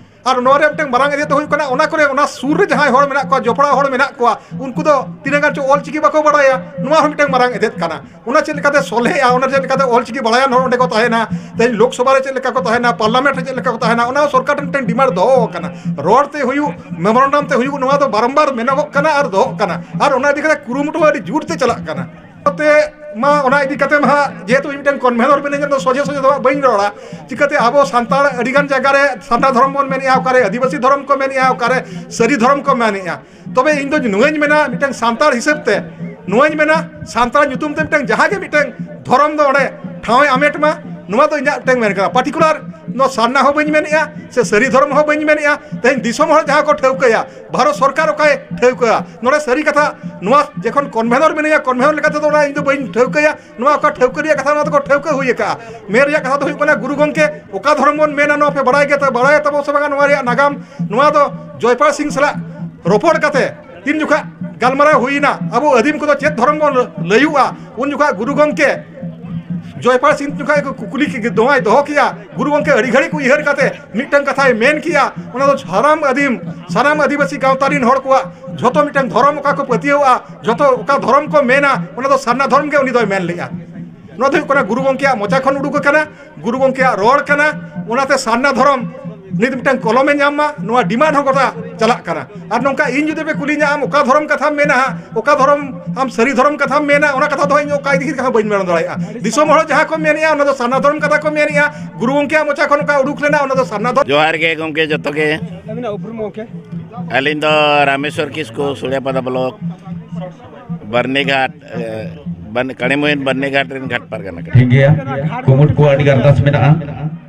ᱟᱨ ᱱᱚᱣᱟ ᱨᱮ ᱢᱤᱫᱴᱟᱝ ᱢᱟᱨᱟᱝ ᱮᱡᱮ ᱫᱚ ᱦᱩᱭᱩᱜ ᱠᱟᱱᱟ, ᱚᱱᱟ ᱠᱚᱨᱮ, ᱚᱱᱟ ᱥᱩᱨ ᱨᱮ ᱡᱟᱦᱟᱸᱭ ᱦᱚᱲ ᱢᱮᱱᱟᱜ ᱠᱚᱣᱟ, ᱡᱚᱯᱲᱟᱣ ᱦᱚᱲ ᱢᱮᱱᱟᱜ ᱠᱚᱣᱟ, ᱩᱱᱠᱩ ᱫᱚ ᱛᱤᱱᱟᱹᱜ ᱜᱟᱱ ᱪᱚ ᱚᱞᱪᱤᱠᱤ ᱵᱟᱠᱚ ᱵᱟᱲᱟᱭᱟ, ᱱᱚᱣᱟ ᱦᱚᱸ ᱢᱤᱫᱴᱟᱝ ᱢᱟᱨᱟᱝ ᱮᱡᱮ ᱠᱟᱱᱟ᱾ ᱚᱱᱟ ᱪᱮᱫ ᱞᱮᱠᱟᱛᱮ ᱥᱚᱞᱦᱮᱜᱼᱟ, ᱚᱱᱟ ᱪᱮᱫ ᱞᱮᱠᱟᱛᱮ ᱚᱞᱪᱤᱠᱤ ᱵᱟᱲᱟᱭᱟᱱ ᱦᱚᱲ ᱚᱸᱰᱮ ᱠᱚ ᱛᱟᱦᱮᱱᱟ, ᱛᱮᱦᱮᱧ ᱞᱳᱠᱥᱚᱵᱷᱟ ᱨᱮ ᱪᱮᱫ ᱞᱮᱠᱟ ᱠᱚ ᱛᱟᱦᱮᱱᱟ, ᱯᱟᱨᱞᱟᱢᱮᱱᱴ ᱨᱮ ᱪᱮᱫ ᱞᱮᱠᱟ ᱠᱚ ᱛᱟᱦᱮᱱᱟ, ᱚᱱᱟ ᱥᱚᱨᱠᱟᱨ ᱴᱷᱮᱱ ᱢᱤᱫᱴᱮᱱ ᱰᱤᱢᱟᱱᱰ ᱫᱚᱦᱚ ᱟᱠᱟᱱᱟ᱾ ᱨᱚᱲ ᱛᱮ ᱦᱩᱭᱩᱜ, ᱢᱮᱢᱳᱨᱟᱱᱰᱟᱢ ᱛᱮ ᱦᱩᱭᱩᱜ, ᱱᱚᱣᱟ ᱫᱚ ᱵᱟᱨᱚᱢᱵᱟᱨ ᱢᱮᱱᱚᱜᱚᱜ ᱠᱟᱱᱟ ᱟᱨ ᱫᱚᱦᱚᱜ ᱠᱟᱱᱟ, ᱟᱨ ᱚᱱᱟ ᱤᱫᱤ ᱠᱟᱛᱮ ᱠᱩᱨᱩᱢᱩᱴᱩ ᱦᱚᱸ ᱟᱹᱰᱤ ᱡᱳᱨ ᱛᱮ ᱪᱟᱞᱟᱜ ᱠᱟᱱᱟ᱾ ᱛᱮ ᱢᱟ ᱚᱱᱟ ᱤᱫᱤ ᱠᱟᱛᱮ ᱢᱟ ᱦᱟᱸᱜ, ᱡᱮᱦᱮᱛᱩ ᱤᱧ ᱢᱤᱫᱴᱮᱱ ᱠᱚᱱᱵᱷᱮᱱᱚᱨ ᱢᱤᱱᱟᱹᱧᱟ, ᱫᱚ ᱥᱚᱡᱷᱮ ᱥᱚᱡᱷᱮ ᱫᱚ ᱦᱟᱸᱜ ᱵᱟᱹᱧ ᱨᱚᱲᱟ᱾ ᱪᱤᱠᱟᱹᱛᱮ ᱟᱵᱚ ᱥᱟᱱᱛᱟᱲ ᱟᱹᱰᱤᱜᱟᱱ ᱡᱟᱭᱜᱟ ᱨᱮ ᱥᱟᱨᱱᱟ ᱫᱷᱚᱨᱚᱢ ᱵᱚᱱ ᱢᱮᱱᱮᱜᱼᱟ, ᱚᱠᱟᱨᱮ ᱟᱹᱫᱤᱵᱟᱹᱥᱤ ᱫᱷᱚᱨᱚᱢ ᱠᱚ ᱢᱮᱱᱮᱜᱼᱟ, ᱚᱠᱟᱨᱮ ᱥᱟᱹᱨᱤ ᱫᱷᱚᱨᱚᱢ ᱠᱚ ᱢᱮᱱᱮᱜᱼᱟ᱾ ᱛᱚᱵᱮ ᱤᱧ ᱫᱚ ᱱᱚᱣᱟᱧ ᱢᱮᱱᱟ, ᱢᱤᱫᱴᱟᱝ ᱥᱟᱱᱛᱟᱲ ᱦᱤᱥᱟᱹᱵ ᱛᱮ ᱱᱚᱣᱟᱧ ᱢᱮᱱᱟ, ᱥᱟᱱᱛᱟᱲ ᱧᱩᱛᱩᱢ ᱛᱮ ᱢᱤᱫᱴᱟᱝ ᱡᱟᱦᱟᱸ ᱜᱮ ᱢᱤᱫᱴᱟᱝ ᱫᱷᱚᱨᱚᱢ ᱫᱚ ᱚᱸᱰᱮ ᱴᱷᱟᱶ ᱮ ᱟᱢᱮᱴ ᱢᱟ, ᱱᱚᱣᱟ ᱫᱚ ᱤᱧᱟᱹᱜ ᱢᱤᱫᱴᱟᱝ ᱢᱮᱱ ᱠᱟᱱᱟ᱾ ᱯᱟᱨᱴᱤᱠᱩᱞᱟᱨ ᱱᱚᱣᱟ ᱥᱟᱨᱱᱟ ᱦᱚᱸ ᱵᱟᱹᱧ ᱢᱮᱱᱮᱜᱼᱟ, ᱥᱮ ᱥᱟᱹᱨᱤ ᱫᱷᱚᱨᱚᱢ ᱦᱚᱸ ᱵᱟᱹᱧ ᱢᱮᱱᱮᱜᱼᱟ᱾ ᱛᱮᱦᱮᱧ ᱫᱤᱥᱚᱢ ᱦᱚᱲ ᱡᱟᱦᱟᱸ ᱠᱚ ᱴᱷᱟᱹᱣᱠᱟᱹᱭᱟ, ᱵᱷᱟᱨᱚᱛ ᱥᱚᱨᱠᱟᱨ ᱚᱠᱟᱭ ᱴᱷᱟᱹᱣᱠᱟᱹᱭᱟ, ᱱᱚᱰᱮ ᱥᱟᱹᱨᱤ ᱠᱟᱛᱷᱟ, ᱱᱚᱣᱟ ᱡᱚᱠᱷᱚᱱ ᱠᱚᱱᱵᱷᱮᱱᱚᱨ ᱢᱤᱱᱟᱹᱧᱟ, ᱠᱚᱱᱵᱷᱮᱱᱚᱨ ᱞᱮᱠᱟ ᱛᱮᱫᱚ ᱚᱱᱟ ᱤᱧ ᱫᱚ ᱵᱟᱹᱧ ᱴᱷᱟᱹᱣᱠᱟᱹᱭᱟ᱾ ᱱᱚᱣᱟ ᱚᱠᱟ ᱴᱷᱟᱹᱣᱠᱟᱹ ᱨᱮᱭᱟᱜ ᱠᱟᱛᱷᱟ, ᱱᱚᱣᱟ ᱫᱚᱠᱚ ᱴᱷᱟᱹᱣᱠᱟᱹ ᱦᱩᱭ ᱟᱠᱟᱜᱼᱟ᱾ ᱢᱮᱱ ᱨᱮᱭᱟᱜ ᱠᱟᱛᱷᱟ ᱫᱚ ᱦᱩᱭᱩᱜ ᱠᱟᱱᱟ, ᱜᱩᱨᱩ ᱜᱚᱢᱠᱮ ᱚᱠᱟ ᱫᱷᱚᱨᱚᱢ ᱵᱚᱱ ᱢᱮᱱᱟ, ᱱᱚᱣᱟ ᱯᱮ ᱵᱟᱲᱟᱭ ᱜᱮ, ᱵᱟᱲᱟᱭ ᱛᱟᱵᱚ ᱥᱮ ᱵᱟᱝᱟ ᱱᱚᱣᱟ ᱨᱮᱭᱟᱜ ᱱᱟᱜᱟᱢ? ᱱᱚᱣᱟ ᱫᱚ ᱡᱚᱭᱯᱟᱞ ᱥᱤᱝ ᱥᱟᱞᱟᱜ ᱨᱚᱯᱚᱲ ᱠᱟᱛᱮ ᱛᱤᱱ ᱡᱚᱠᱷᱟ ᱜᱟᱞᱢᱟᱨᱟᱣ ᱦᱩᱭᱱᱟ, ᱟᱵᱚ ᱟᱹᱫᱤᱢ ᱠᱚᱫᱚ ᱪᱮᱫ ᱫᱷᱚᱨᱚᱢ ᱵᱚᱱ ᱞᱟᱹᱭᱩᱜᱼᱟ, ᱩᱱ ᱡᱚᱠᱷᱟ ᱜᱩᱨᱩ ᱜᱚᱢᱠᱮ ᱡᱚᱭᱯᱟᱞ ᱥᱤᱝ ᱡᱚᱠᱷᱟ ᱠᱚ ᱠᱩᱠᱞᱤ ᱠᱮ-, ᱱᱚᱣᱟᱭ ᱫᱚᱦᱚ ᱠᱮᱜᱼᱟ, ᱜᱩᱨᱩ ᱜᱚᱢᱠᱮ ᱟᱹᱰᱤ ᱜᱷᱟᱹᱲᱤᱡ ᱠᱚ ᱩᱭᱦᱟᱹᱨ ᱠᱟᱛᱮ ᱢᱤᱫᱴᱟᱝ ᱠᱟᱛᱷᱟᱭ ᱢᱮᱱ ᱠᱮᱜᱼᱟ, ᱚᱱᱟ ᱫᱚ ᱥᱟᱱᱟᱢ ᱟᱹᱫᱤᱢ, ᱥᱟᱱᱟᱢ ᱟᱹᱫᱤᱵᱟᱹᱥᱤ ᱜᱟᱶᱛᱟ ᱨᱤᱱ ᱦᱚᱲ ᱠᱚᱣᱟᱜ ᱡᱷᱚᱛᱚ ᱢᱤᱫᱴᱟᱝ ᱫᱷᱚᱨᱚᱢ ᱚᱠᱟ ᱠᱚ ᱯᱟᱹᱛᱭᱟᱹᱣᱟᱜᱼᱟ, ᱡᱷᱚᱛᱚ ᱚᱠᱟ ᱫᱷᱚᱨᱚᱢ ᱠᱚ ᱢᱮᱱᱟ, ᱚᱱᱟ ᱫᱚ ᱥᱟᱨᱱᱟ ᱫᱷᱚᱨᱚᱢ ᱜᱮ ᱩᱱᱤ ᱫᱚᱭ ᱢᱮᱱ ᱞᱮᱜᱼᱟ᱾ ᱱᱚᱣᱟ ᱫᱚ ᱦᱩᱭᱩᱜ ᱠᱟᱱᱟ ᱜᱩᱨᱩ ᱜᱚᱢᱠᱮᱭᱟᱜ ᱢᱚᱪᱟ ᱠᱷᱚᱱ ᱩᱰᱩᱠ ᱟᱠᱟᱱᱟ, ᱜᱩᱨᱩ ᱜᱚᱢᱠᱮᱭᱟᱜ ᱨᱚᱲ ᱠᱟᱱᱟ᱾ ᱚᱱᱟᱛᱮ ᱥᱟᱨᱱᱟ ᱫᱷᱚᱨᱚᱢ ᱱᱤᱛ ᱢᱤᱫᱴᱟᱝ ᱠᱚᱞᱚᱢᱮ ᱧᱟᱢ ᱢᱟ, ᱱᱚᱣᱟ ᱰᱤᱢᱟᱱᱰ ᱦᱚᱸ ᱜᱚᱴᱟ ᱪᱟᱞᱟᱜ ᱠᱟᱱᱟ᱾ ᱟᱨ ᱱᱚᱝᱠᱟ ᱤᱧ ᱡᱩᱫᱤ ᱯᱮ ᱠᱩᱞᱤᱧᱟ, ᱟᱢ ᱚᱠᱟ ᱫᱷᱚᱨᱚᱢ ᱠᱟᱛᱷᱟᱢ ᱢᱮᱱᱟ ᱦᱟᱸᱜ, ᱚᱠᱟ ᱫᱷᱚᱨᱚᱢ ᱟᱢ ᱥᱟᱹᱨᱤ ᱫᱷᱚᱨᱚᱢ ᱠᱟᱛᱷᱟᱢ ᱢᱮᱱᱟ, ᱚᱱᱟ ᱠᱟᱛᱷᱟ ᱫᱚ ᱤᱧ ᱚᱠᱟ ᱤᱫᱤ ᱠᱟᱛᱮ ᱦᱚᱸ ᱵᱟᱹᱧ ᱢᱮᱱ ᱫᱟᱲᱮᱭᱟᱜᱼᱟ᱾ ᱫᱤᱥᱚᱢ ᱦᱚᱲ ᱡᱟᱦᱟᱸ ᱠᱚ ᱢᱮᱱᱮᱜᱼᱟ, ᱚᱱᱟ ᱫᱚ ᱥᱟᱨᱱᱟ ᱫᱷᱚᱨᱚᱢ ᱠᱟᱛᱷᱟ ᱠᱚ ᱢᱮᱱᱮᱜᱼᱟ, ᱜᱩᱨᱩ ᱜᱚᱢᱠᱮᱭᱟᱜ ᱢᱚᱪᱟ ᱠᱷᱚᱱ ᱚᱱᱠᱟ ᱩᱰᱩᱠ ᱞᱮᱱᱟ, ᱚᱱᱟ ᱫᱚ ᱥᱟᱨᱱᱟ ᱫᱷᱚᱨᱚᱢ᱾ ᱡᱚᱦᱟᱨ ᱜᱮ ᱜᱚᱢᱠᱮ ᱡᱚᱛᱚ ᱜᱮ᱾ ᱟᱹᱞᱤᱧ ᱫᱚ ᱨᱟᱢᱮᱥᱣᱚᱨ ᱠᱤᱥᱠᱩ, ᱥᱩᱲᱤᱭᱟᱯᱟᱫᱟ ᱵᱞᱚᱠ, ᱵᱟᱹᱨᱱᱤᱜᱷᱟᱴ, ᱮ, ᱵᱟᱹᱨᱱᱤ-, ᱠᱟᱹᱲᱤᱢᱩᱭᱤᱱ ᱵᱟᱹᱨᱱᱤᱜᱷᱟᱴ ᱨᱮᱱ ᱜᱷᱟᱴ ᱯᱟᱨᱜᱟᱱᱟ ᱠᱟᱱᱟ᱾ ᱴᱷᱤᱠ ᱜᱮᱭᱟ, ᱠᱩᱢᱩᱴ ᱠᱚ ᱟᱹᱰᱤ ᱟᱨᱫᱟᱥ ᱢᱮᱱᱟᱜᱼᱟ᱾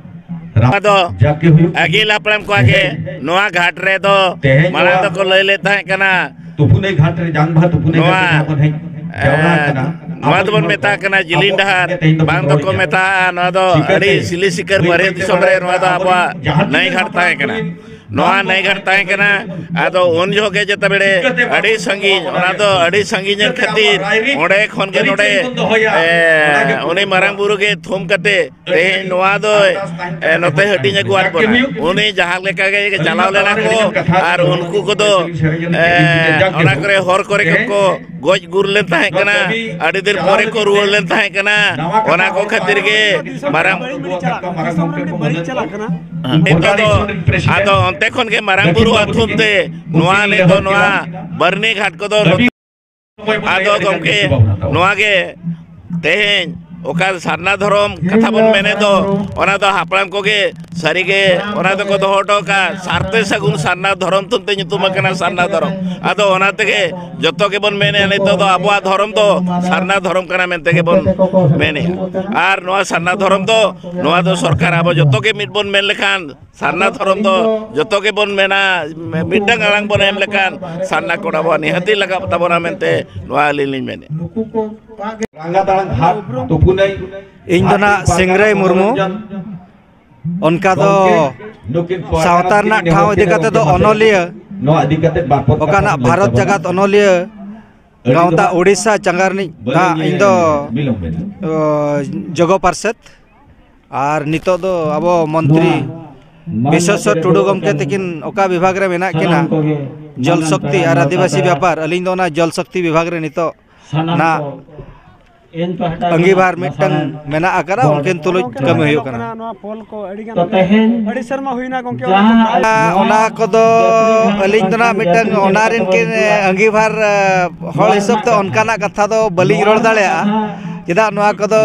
ᱱᱚᱣᱟ ᱫᱚ ᱡᱟᱠᱮ ᱦᱩᱭᱩᱜ ᱟᱹᱜᱤᱞ ᱦᱟᱯᱲᱟᱢ ᱠᱚᱣᱟᱜ ᱜᱮ᱾ ᱛᱮᱦᱮᱧ ᱱᱚᱣᱟ ᱜᱷᱟᱴ ᱨᱮᱫᱚ ᱛᱮᱦᱮᱧ ᱢᱟᱲᱟᱝ ᱱᱚᱣᱟ ᱫᱚᱠᱚ ᱞᱟᱹᱭ ᱞᱮᱫ ᱛᱟᱦᱮᱸ ᱠᱟᱱᱟ, ᱛᱩᱯᱩᱱᱟᱹᱭ ᱜᱷᱟᱴ ᱨᱮ ᱡᱟᱝ ᱵᱟᱦᱟ ᱛᱩᱯᱩᱱᱟᱹᱭ ᱱᱚᱣᱟ, ᱜᱷᱟᱴ ᱨᱮ ᱡᱟᱦᱟᱸ ᱵᱚᱱ ᱦᱮᱡ ᱮ, ᱡᱟᱣᱨᱟ ᱟᱠᱟᱱᱟ, ᱱᱚᱣᱟ ᱟᱵᱚ ᱫᱚᱵᱚᱱ ᱡᱚᱛᱚ ᱢᱮᱛᱟᱜ ᱠᱟᱱᱟ ᱡᱤᱞᱤᱧ ᱟᱵᱚ ᱰᱟᱦᱟᱨ, ᱜᱮ ᱛᱮᱦᱮᱧ ᱫᱚᱵᱚᱱ ᱵᱟᱝ ᱫᱚᱠᱚ ᱨᱚᱲᱮᱫᱼᱟ᱾ ᱢᱮᱛᱟᱜᱼᱟ, ᱱᱚᱣᱟ ᱫᱚ ᱪᱤᱠᱟᱹᱛᱮ? ᱟᱹᱰᱤ ᱥᱤᱞᱤ ᱥᱤᱠᱟᱹᱨ ᱵᱟᱹᱨᱭᱟᱹ ᱫᱤᱥᱚᱢ ᱨᱮ ᱱᱚᱣᱟ ᱫᱚ ᱟᱵᱚᱣᱟᱜ ᱱᱟᱹᱭ ᱜᱷᱟᱴ ᱛᱟᱦᱮᱸ ᱠᱟᱱᱟ᱾ ᱱᱚᱣᱟ ᱱᱟᱹᱭ ᱜᱷᱟᱴ ᱛᱟᱦᱮᱸ ᱠᱟᱱᱟ᱾ ᱟᱫᱚ ᱩᱱ ᱡᱚᱦᱚᱜ ᱜᱮ ᱡᱮᱛᱮ ᱵᱮᱲᱮ ᱟᱹᱰᱤ ᱥᱟᱺᱜᱤᱧ, ᱚᱱᱟ ᱫᱚ ᱟᱹᱰᱤ ᱥᱟᱺᱜᱤᱧ ᱮᱱ ᱠᱷᱟᱹᱛᱤᱨ ᱚᱸᱰᱮ ᱠᱷᱚᱱ ᱜᱮ ᱱᱚᱰᱮ, ᱮ, ᱩᱱᱤ ᱢᱟᱨᱟᱝ ᱵᱩᱨᱩ ᱜᱮ ᱛᱷᱩᱢ ᱠᱟᱛᱮ ᱛᱮᱦᱮᱧ ᱱᱚᱣᱟ ᱫᱚ, ᱮ, ᱱᱚᱛᱮ ᱦᱟᱹᱴᱤᱧ ᱟᱹᱜᱩᱣᱟᱫ ᱵᱚᱱᱟ᱾ ᱩᱱᱤ ᱡᱟᱦᱟᱸ ᱞᱮᱠᱟ ᱜᱮ ᱪᱟᱞᱟᱣ ᱞᱮᱱᱟ ᱠᱚ, ᱟᱨ ᱩᱱᱠᱩ ᱠᱚᱫᱚ, ᱮ, ᱚᱱᱟ ᱠᱚᱨᱮ ᱦᱚᱨ ᱠᱚᱨᱮ ᱠᱚ ᱜᱚᱡ ᱜᱩᱨ ᱞᱮᱱ ᱛᱟᱦᱮᱸ ᱠᱟᱱᱟ, ᱟᱹᱰᱤ ᱫᱤᱱ ᱯᱚᱨᱮ ᱠᱚ ᱨᱩᱣᱟᱹᱲ ᱞᱮᱱ ᱛᱟᱦᱮᱸ ᱠᱟᱱᱟ᱾ ᱚᱱᱟ ᱠᱚ ᱠᱷᱟᱹᱛᱤᱨ ᱜᱮ ᱢᱟᱨᱟᱝ, ᱱᱤᱛᱚᱜ ᱫᱚ ᱟᱫᱚ ᱚᱱᱛᱮ ᱠᱷᱚᱱ ᱜᱮ ᱢᱟᱨᱟᱝ ᱵᱩᱨᱩᱣᱟᱜ ᱛᱷᱩᱢ ᱛᱮ ᱱᱚᱣᱟ ᱱᱤᱛᱚᱜ ᱱᱚᱣᱟ ᱵᱟᱹᱨᱱᱤ ᱜᱷᱟᱴ ᱠᱚᱫᱚ ᱟᱫᱚ ᱜᱚᱢᱠᱮ, ᱱᱚᱣᱟ ᱜᱮ ᱛᱮᱦᱮᱧ ᱚᱠᱟ ᱥᱟᱨᱱᱟ ᱫᱷᱚᱨᱚᱢ ᱠᱟᱛᱷᱟ ᱵᱚᱱ ᱢᱮᱱᱮᱫ ᱫᱚ, ᱚᱱᱟ ᱫᱚ ᱦᱟᱯᱲᱟᱢ ᱠᱚᱜᱮ ᱥᱟᱹᱨᱤᱜᱮ ᱚᱱᱟ ᱫᱚᱠᱚ ᱫᱚᱦᱚ ᱦᱚᱴᱚ ᱠᱟᱜᱼᱟ᱾ ᱥᱟᱨᱛᱮ ᱥᱟᱹᱜᱩᱱ ᱥᱟᱨᱱᱟ ᱫᱷᱚᱨᱚᱢ ᱛᱷᱩᱢ ᱛᱮ ᱧᱩᱛᱩᱢ ᱟᱠᱟᱱᱟ ᱥᱟᱨᱱᱟ ᱫᱷᱚᱨᱚᱢ᱾ ᱟᱫᱚ ᱚᱱᱟ ᱛᱮᱜᱮ ᱡᱚᱛᱚ ᱜᱮᱵᱚᱱ ᱢᱮᱱᱮᱫᱼᱟ, ᱱᱤᱛᱚᱜ ᱫᱚ ᱟᱵᱚᱣᱟᱜ ᱫᱷᱚᱨᱚᱢ ᱫᱚ ᱥᱟᱨᱱᱟ ᱫᱷᱚᱨᱚᱢ ᱠᱟᱱᱟ ᱢᱮᱱᱛᱮ ᱜᱮᱵᱚᱱ ᱢᱮᱱᱮᱫᱼᱟ᱾ ᱟᱨ ᱱᱚᱣᱟ ᱥᱟᱨᱱᱟ ᱫᱷᱚᱨᱚᱢ ᱫᱚ, ᱱᱚᱣᱟ ᱫᱚ ᱥᱚᱨᱠᱟᱨ, ᱟᱵᱚ ᱡᱚᱛᱚ ᱜᱮ ᱢᱤᱫ ᱵᱚᱱ ᱢᱮᱱ ᱞᱮᱠᱷᱟᱱ, ᱥᱟᱨᱱᱟ ᱫᱷᱚᱨᱚᱢ ᱫᱚ ᱡᱚᱛᱚ ᱜᱮᱵᱚᱱ ᱢᱮᱱᱟ, ᱢᱤᱫᱴᱟᱝ ᱟᱲᱟᱝ ᱵᱚᱱ ᱮᱢ ᱞᱮᱠᱷᱟᱱ ᱥᱟᱨᱱᱟ ᱠᱳᱰ ᱟᱵᱚᱣᱟᱜ ᱱᱤᱦᱟᱹᱛᱤ ᱞᱟᱜᱟᱜ ᱛᱟᱵᱚᱱᱟ ᱢᱮᱱᱛᱮ ᱱᱚᱣᱟ ᱟᱹᱞᱤᱧ ᱞᱤᱧ ᱢᱮᱱᱮᱫᱼᱟ᱾ ᱨᱟᱸᱜᱟ ᱫᱟᱲᱟᱝ ᱦᱟᱴ ᱛᱩᱯᱩᱱᱟᱹᱭ ᱤᱧ ᱫᱚ ᱱᱟᱜ ᱥᱤᱝᱨᱟᱹᱭ ᱢᱩᱨᱢᱩ᱾ ᱚᱱᱠᱟ ᱫᱚ ᱥᱟᱶᱛᱟ ᱨᱮᱱᱟᱜ ᱴᱷᱟᱶ ᱤᱫᱤ ᱠᱟᱛᱮ ᱫᱚ ᱚᱱᱚᱞᱤᱭᱟᱹ, ᱱᱚᱣᱟ ᱤᱫᱤ ᱠᱟᱛᱮ ᱵᱟᱨ ᱯᱚᱫ ᱠᱟᱛᱷᱟ ᱚᱠᱟᱱᱟᱜ ᱵᱚᱱ ᱞᱟᱹᱭ ᱵᱷᱟᱨᱚᱛ ᱛᱟᱵᱚᱱᱟ᱾ ᱡᱟᱠᱟᱛ ᱚᱱᱚᱞᱤᱭᱟᱹ ᱟᱹᱰᱤ ᱜᱟᱶᱛᱟ ᱫᱚ ᱦᱟᱸᱜ ᱳᱰᱤᱥᱟ ᱪᱟᱸᱜᱟ ᱨᱤᱱᱤᱡ ᱵᱟᱹᱞᱤᱧ ᱦᱟᱸᱜ ᱤᱧ ᱫᱚ, ᱵᱤᱞᱚᱢ ᱵᱮᱱᱟ᱾ ᱚ, ᱡᱚᱜᱚ ᱯᱟᱨᱥᱮᱛ᱾ ᱟᱨ ᱱᱤᱛᱚᱜ ᱫᱚ ᱟᱵᱚ ᱢᱚᱱᱛᱨᱤ ᱱᱚᱣᱟ ᱢᱟᱱ ᱵᱤᱥᱣᱮᱥᱣᱚᱨ ᱢᱚᱱᱛᱨᱤ ᱴᱩᱰᱩ ᱨᱮ ᱜᱚᱢᱠᱮ ᱛᱟᱹᱠᱤᱱ ᱚᱠᱟ ᱵᱤᱵᱷᱟᱜᱽ ᱨᱮ ᱢᱮᱱᱟᱜ ᱥᱟᱱᱟᱢ ᱠᱤᱱᱟ? ᱠᱚᱜᱮ ᱡᱚᱞ ᱢᱟᱱᱟᱱ ᱥᱚᱠᱛᱤ ᱠᱟᱱᱟ ᱟᱨ ᱱᱚᱝᱠᱟ ᱟᱹᱫᱤᱵᱟᱹᱥᱤ ᱡᱟᱦᱟᱸ ᱵᱮᱯᱟᱨ᱾ ᱟᱹᱞᱤᱧ ᱫᱚ ᱚᱱᱟ ᱡᱚᱞ ᱥᱚᱠᱛᱤ ᱵᱤᱵᱷᱟᱜᱽ ᱨᱮ ᱱᱤᱛᱚᱜ ᱥᱟᱱᱟᱢ ᱱᱟᱜ ᱠᱚ ᱟᱹᱝᱜᱤᱵᱷᱟᱨ ᱢᱤᱫᱴᱟᱝ ᱢᱮᱱᱟᱜ ᱟᱠᱟᱫᱟ, ᱩᱱᱠᱤᱱ ᱛᱩᱞᱩᱡ ᱠᱟᱹᱢᱤ ᱦᱩᱭᱩᱜ ᱠᱟᱱᱟ᱾ ᱱᱚᱣᱟ ᱯᱳᱞ ᱠᱚ ᱟᱹᱰᱤ ᱜᱟᱱ ᱛᱚ ᱛᱮᱦᱮᱧ ᱟᱹᱰᱤ ᱥᱮᱨᱢᱟ ᱦᱩᱭᱱᱟ ᱜᱚᱢᱠᱮ, ᱡᱟᱦᱟᱸ ᱚᱱᱟ ᱠᱚᱫᱚ ᱟᱹᱞᱤᱧ ᱫᱚ ᱱᱟᱜ ᱢᱤᱫᱴᱟᱝ ᱚᱱᱟ ᱨᱮᱱ ᱠᱤᱱ ᱟᱹᱝᱜᱤᱵᱷᱟᱨ ᱦᱚᱲ ᱦᱤᱥᱟᱹᱵ ᱛᱮ ᱚᱱᱠᱟᱱᱟᱜ ᱠᱟᱛᱷᱟ ᱫᱚ ᱵᱟᱹᱞᱤᱧ ᱨᱚᱲ ᱫᱟᱲᱮᱭᱟᱜᱼᱟ᱾ ᱪᱮᱫᱟᱜ, ᱱᱚᱣᱟ ᱠᱚᱫᱚ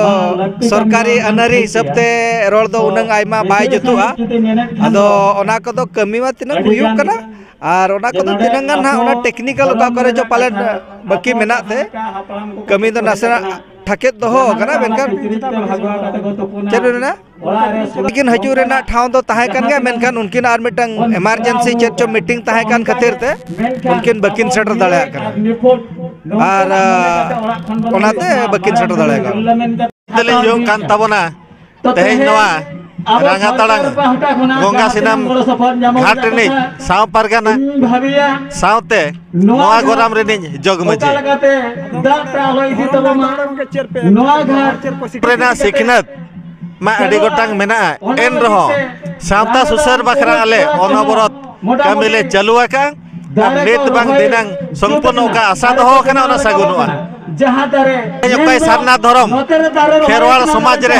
ᱥᱚᱨᱠᱟᱨᱤ ᱟᱹᱱ ᱟᱹᱨᱤ ᱦᱤᱥᱟᱹᱵ ᱛᱮ ᱨᱚᱲ ᱫᱚ ᱩᱱᱟᱹᱝ ᱟᱭᱢᱟ ᱵᱟᱭ ᱡᱩᱛᱩᱜᱼᱟ᱾ ᱟᱫᱚ ᱚᱱᱟ ᱠᱚᱫᱚ ᱠᱟᱹᱢᱤ ᱢᱟ ᱛᱤᱱᱟᱹᱝ ᱦᱩᱭᱩᱜ ᱠᱟᱱᱟ, ᱟᱨ ᱚᱱᱟ ᱠᱚᱫᱚ ᱛᱤᱱᱟᱹᱝ ᱜᱟᱱ ᱦᱟᱸᱜ ᱚᱱᱟ ᱴᱮᱠᱱᱤᱠᱮᱞ ᱚᱠᱟ ᱠᱚᱨᱮ ᱪᱚ ᱯᱟᱞᱮᱱ ᱵᱟᱹᱠᱤ ᱢᱮᱱᱟᱜ ᱛᱮ, ᱠᱟᱹᱢᱤ ᱫᱚ ᱱᱟᱥᱮᱱᱟᱜ ᱴᱷᱟᱠᱮᱫ ᱫᱚᱦᱚ ᱟᱠᱟᱱᱟ, ᱢᱮᱱᱠᱷᱟᱱ ᱪᱮᱫ ᱵᱮᱱ ᱢᱮᱱᱟ? ᱩᱱᱠᱤᱱ ᱦᱤᱡᱩᱜ ᱨᱮᱱᱟᱜ ᱴᱷᱟᱶ ᱫᱚ ᱛᱟᱦᱮᱸ ᱠᱟᱱ ᱜᱮᱭᱟ, ᱢᱮᱱᱠᱷᱟᱱ ᱩᱱᱠᱤᱱ ᱟᱨ ᱢᱤᱫᱴᱟᱝ ᱮᱢᱟᱨᱡᱮᱱᱥᱤ ᱪᱮᱫ ᱪᱚ ᱢᱤᱴᱤᱝ ᱛᱟᱦᱮᱸ ᱠᱟᱱ ᱠᱷᱟᱹᱛᱤᱨ ᱛᱮ ᱩᱱᱠᱤᱱ ᱵᱟᱹᱠᱤᱱ ᱥᱮᱴᱮᱨ ᱫᱟᱲᱮᱭᱟᱜ ᱠᱟᱱᱟ᱾ ᱟᱨ, ᱟᱸ, ᱚᱱᱟᱛᱮ ᱵᱟᱹᱠᱤᱱ ᱥᱮᱴᱮᱨ ᱫᱟᱲᱮᱭᱟᱜ ᱠᱟᱱᱟ᱾ ᱛᱮᱞᱤᱧ ᱦᱩᱭᱩᱜ ᱠᱟᱱ ᱛᱟᱵᱚᱱᱟ ᱛᱮᱦᱮᱧ ᱱᱚᱣᱟ ᱨᱟᱸᱜᱟ ᱛᱟᱲᱟᱝ ᱜᱚᱝᱜᱟ ᱥᱤᱱᱟᱢ ᱜᱷᱟᱴ ᱨᱤᱱᱤᱡ ᱥᱟᱶ ᱯᱟᱨᱜᱟᱱᱟ ᱥᱟᱶᱛᱮ ᱱᱚᱣᱟ ᱜᱚᱨᱟᱢ ᱨᱤᱱᱤᱡ ᱡᱚᱜᱽ ᱢᱟᱹᱡᱷᱤ ᱨᱮᱱᱟᱜ ᱥᱤᱠᱷᱱᱟᱹᱛ ᱢᱟ ᱟᱹᱰᱤ ᱜᱚᱴᱟᱝ ᱢᱮᱱᱟᱜᱼᱟ, ᱮᱱ ᱨᱮᱦᱚᱸ ᱥᱟᱶᱛᱟ ᱥᱩᱥᱟᱹᱨ ᱵᱟᱠᱷᱨᱟ ᱟᱞᱮ ᱚᱱᱚᱵᱚᱨᱚᱛ ᱠᱟᱹᱢᱤ ᱞᱮ ᱪᱟᱹᱞᱩ ᱟᱠᱟᱫᱼᱟ᱾ ᱟᱨ ᱱᱤᱛ ᱵᱟᱝ ᱫᱷᱤᱱᱟᱹᱝ ᱥᱚᱢᱯᱩᱨᱱᱚ ᱚᱠᱟ ᱟᱥᱟ ᱫᱚᱦᱚ ᱟᱠᱟᱱᱟ, ᱚᱱᱟ ᱥᱟᱹᱜᱩᱱᱚᱜᱼᱟ᱾ ᱛᱮᱦᱮᱧ ᱚᱠᱚᱭ ᱥᱟᱨᱱᱟ ᱫᱷᱚᱨᱚᱢ ᱠᱷᱮᱨᱣᱟᱲ ᱥᱚᱢᱟᱡᱽ ᱨᱮ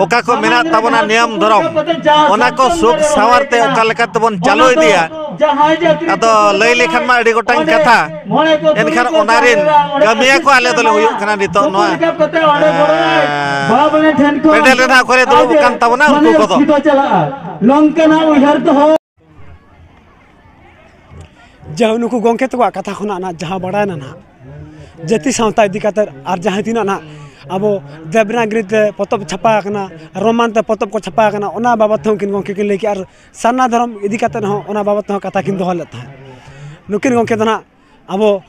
ᱚᱠᱟ ᱠᱚ ᱢᱮᱱᱟᱜ ᱛᱟᱵᱚᱱᱟ ᱱᱤᱭᱚᱢ ᱫᱷᱚᱨᱚᱢ, ᱚᱱᱟ ᱠᱚ ᱥᱩᱠ ᱥᱟᱶᱟᱨ ᱛᱮ ᱚᱠᱟ ᱞᱮᱠᱟ ᱛᱮᱵᱚᱱ ᱪᱟᱹᱞᱩ ᱤᱫᱤᱭᱟ᱾ ᱟᱫᱚ ᱞᱟᱹᱭ ᱞᱮᱠᱷᱟᱱ ᱢᱟ ᱟᱹᱰᱤ ᱜᱚᱴᱟᱝ ᱠᱟᱛᱷᱟ, ᱮᱱᱠᱷᱟᱱ ᱚᱱᱟ ᱨᱮᱱ ᱠᱟᱹᱢᱤᱭᱟᱹ ᱠᱚ ᱟᱞᱮ ᱫᱚᱞᱮ ᱦᱩᱭᱩᱜ ᱠᱟᱱᱟ ᱱᱤᱛᱚᱜ ᱱᱚᱣᱟ, ᱮᱸ, ᱯᱮᱱᱰᱮᱞ ᱨᱮ ᱱᱟᱦᱟᱜ ᱚᱠᱚᱭ ᱨᱮ ᱫᱩᱲᱩᱵ ᱟᱠᱟᱱ ᱛᱟᱵᱚᱱᱟ ᱩᱱᱠᱩ ᱠᱚᱫᱚ᱾ ᱱᱚᱝᱠᱟᱱᱟᱜ ᱩᱭᱦᱟᱹᱨ ᱫᱚᱦᱚ ᱡᱟᱦᱟᱸ ᱱᱩᱠᱩ ᱜᱚᱢᱠᱮ ᱛᱟᱠᱚᱣᱟᱜ ᱠᱟᱛᱷᱟ ᱠᱷᱚᱱᱟᱜ ᱱᱟᱜ ᱡᱟᱦᱟᱸ ᱵᱟᱲᱟᱭᱮᱱᱟ ᱱᱟᱜ, ᱡᱟᱹᱛᱤ ᱥᱟᱶᱛᱟ ᱤᱫᱤ ᱠᱟᱛᱮᱫ ᱟᱨ ᱡᱟᱦᱟᱸ ᱛᱤᱱᱟᱹᱜ ᱱᱟᱜ ᱟᱵᱚ ᱫᱮᱵᱽᱱᱟᱜᱽᱨᱤ ᱛᱮ ᱯᱚᱛᱚᱵ ᱪᱷᱟᱯᱟ ᱟᱠᱟᱱᱟ, ᱨᱳᱢᱟᱱ ᱛᱮ ᱯᱚᱛᱚᱵ ᱠᱚ ᱪᱷᱟᱯᱟ ᱟᱠᱟᱱᱟ, ᱚᱱᱟ ᱵᱟᱵᱚᱫ ᱛᱮᱦᱚᱸ ᱩᱱᱠᱤᱱ ᱜᱚᱢᱠᱮ ᱠᱤᱱ ᱞᱟᱹᱭ ᱠᱮᱜᱼᱟ᱾ ᱟᱨ ᱥᱟᱨᱱᱟ ᱫᱷᱚᱨᱚᱢ ᱤᱫᱤ ᱠᱟᱛᱮᱫ ᱦᱚᱸ ᱚᱱᱟ ᱵᱟᱵᱚᱫ ᱛᱮᱦᱚᱸ ᱠᱟᱛᱷᱟ ᱠᱤᱱ ᱫᱚᱦᱚ ᱞᱮᱫ ᱛᱟᱦᱮᱸᱫ᱾ ᱱᱩᱠᱤᱱ ᱜᱚᱢᱠᱮ ᱫᱚ ᱱᱟᱜ ᱟᱵᱚ